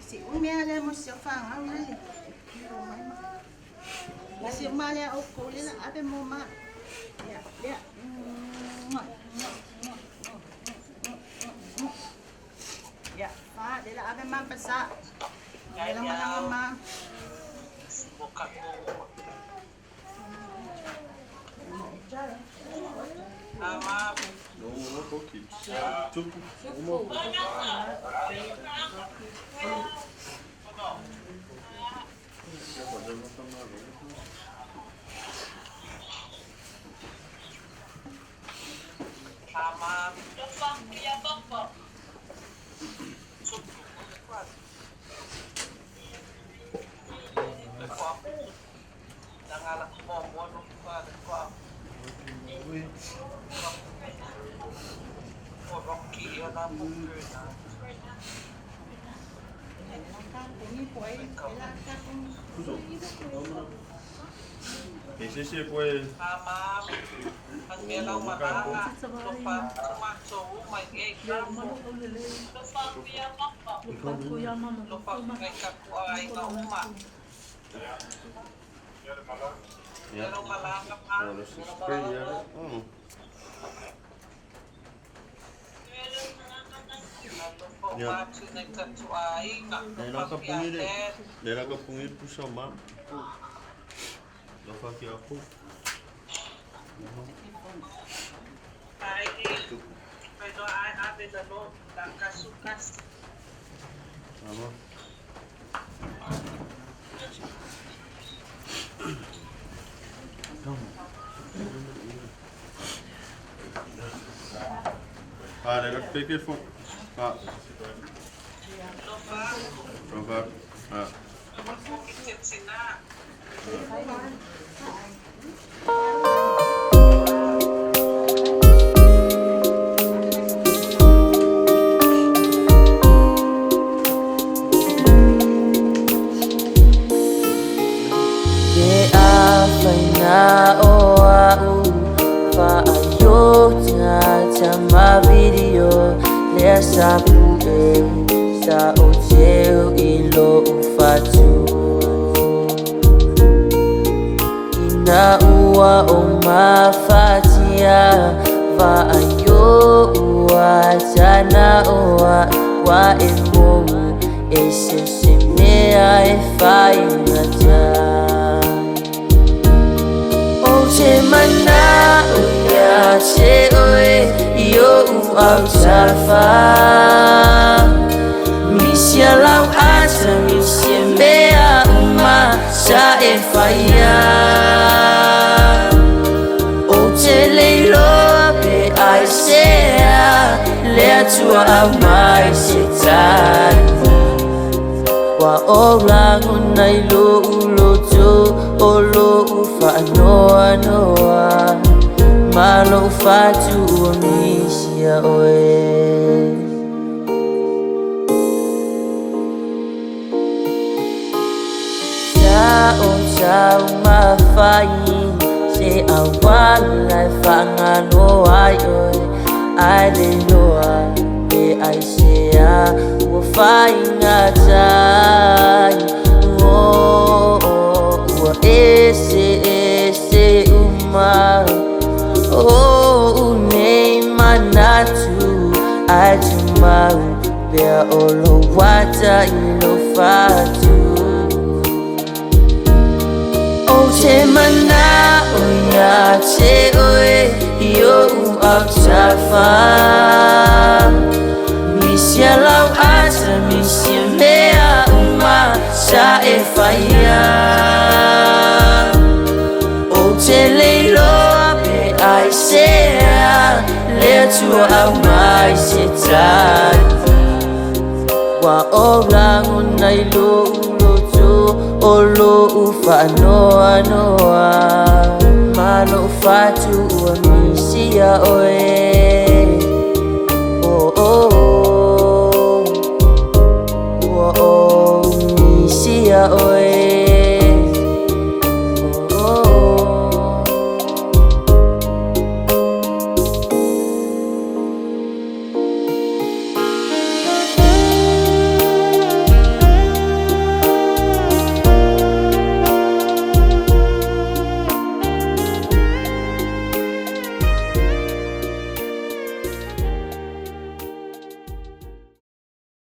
Si umia le mo si whangau le. Si uma le o ko le abe mo ma. Ya, ya. Ya, fa le la abe ma pasa. Le la ma ma. E se se poe Ja. Ja, dat is spray, ja. Oh. Ja. Le la ka pungi le. Le la ka pungi pusa ma. La fa ki apu. Ama. Ah, le la peke fo. Ah. Lofa. Ah. Ke a o au Whaayo ta ma video Lea sa pue Sa o teu i lo ufatu Ina ua o mafatia Whaayo ua tana oa Wa e mou E se se mea e whaingata O te mana o ia te oe I o u au tafa Misia lau ata misia mea uma sa e whaia O te leiloa pe ai sea Lea tua au mai se tani Wa o rango nei lo uloto O lo u whaanoa noa Ma lo whatu ua misia oe Sa o tau mawhai Se awala e whangalo ai oe Ai le loa e ai sea Ua whainga tai Oh, ua ese ese uma Oh, unei manatu Ai tu mau Pea o lo wata i lo whatu O te mana o ia te oe I o u au tafa Misia lau ata misia mea uma sa e whaia O te leiloa pe ai sea Lea tua au mai se tani Wa o rango nei lo uloto O lo u whaanoa noa Ma Lou fatu ua misia oe.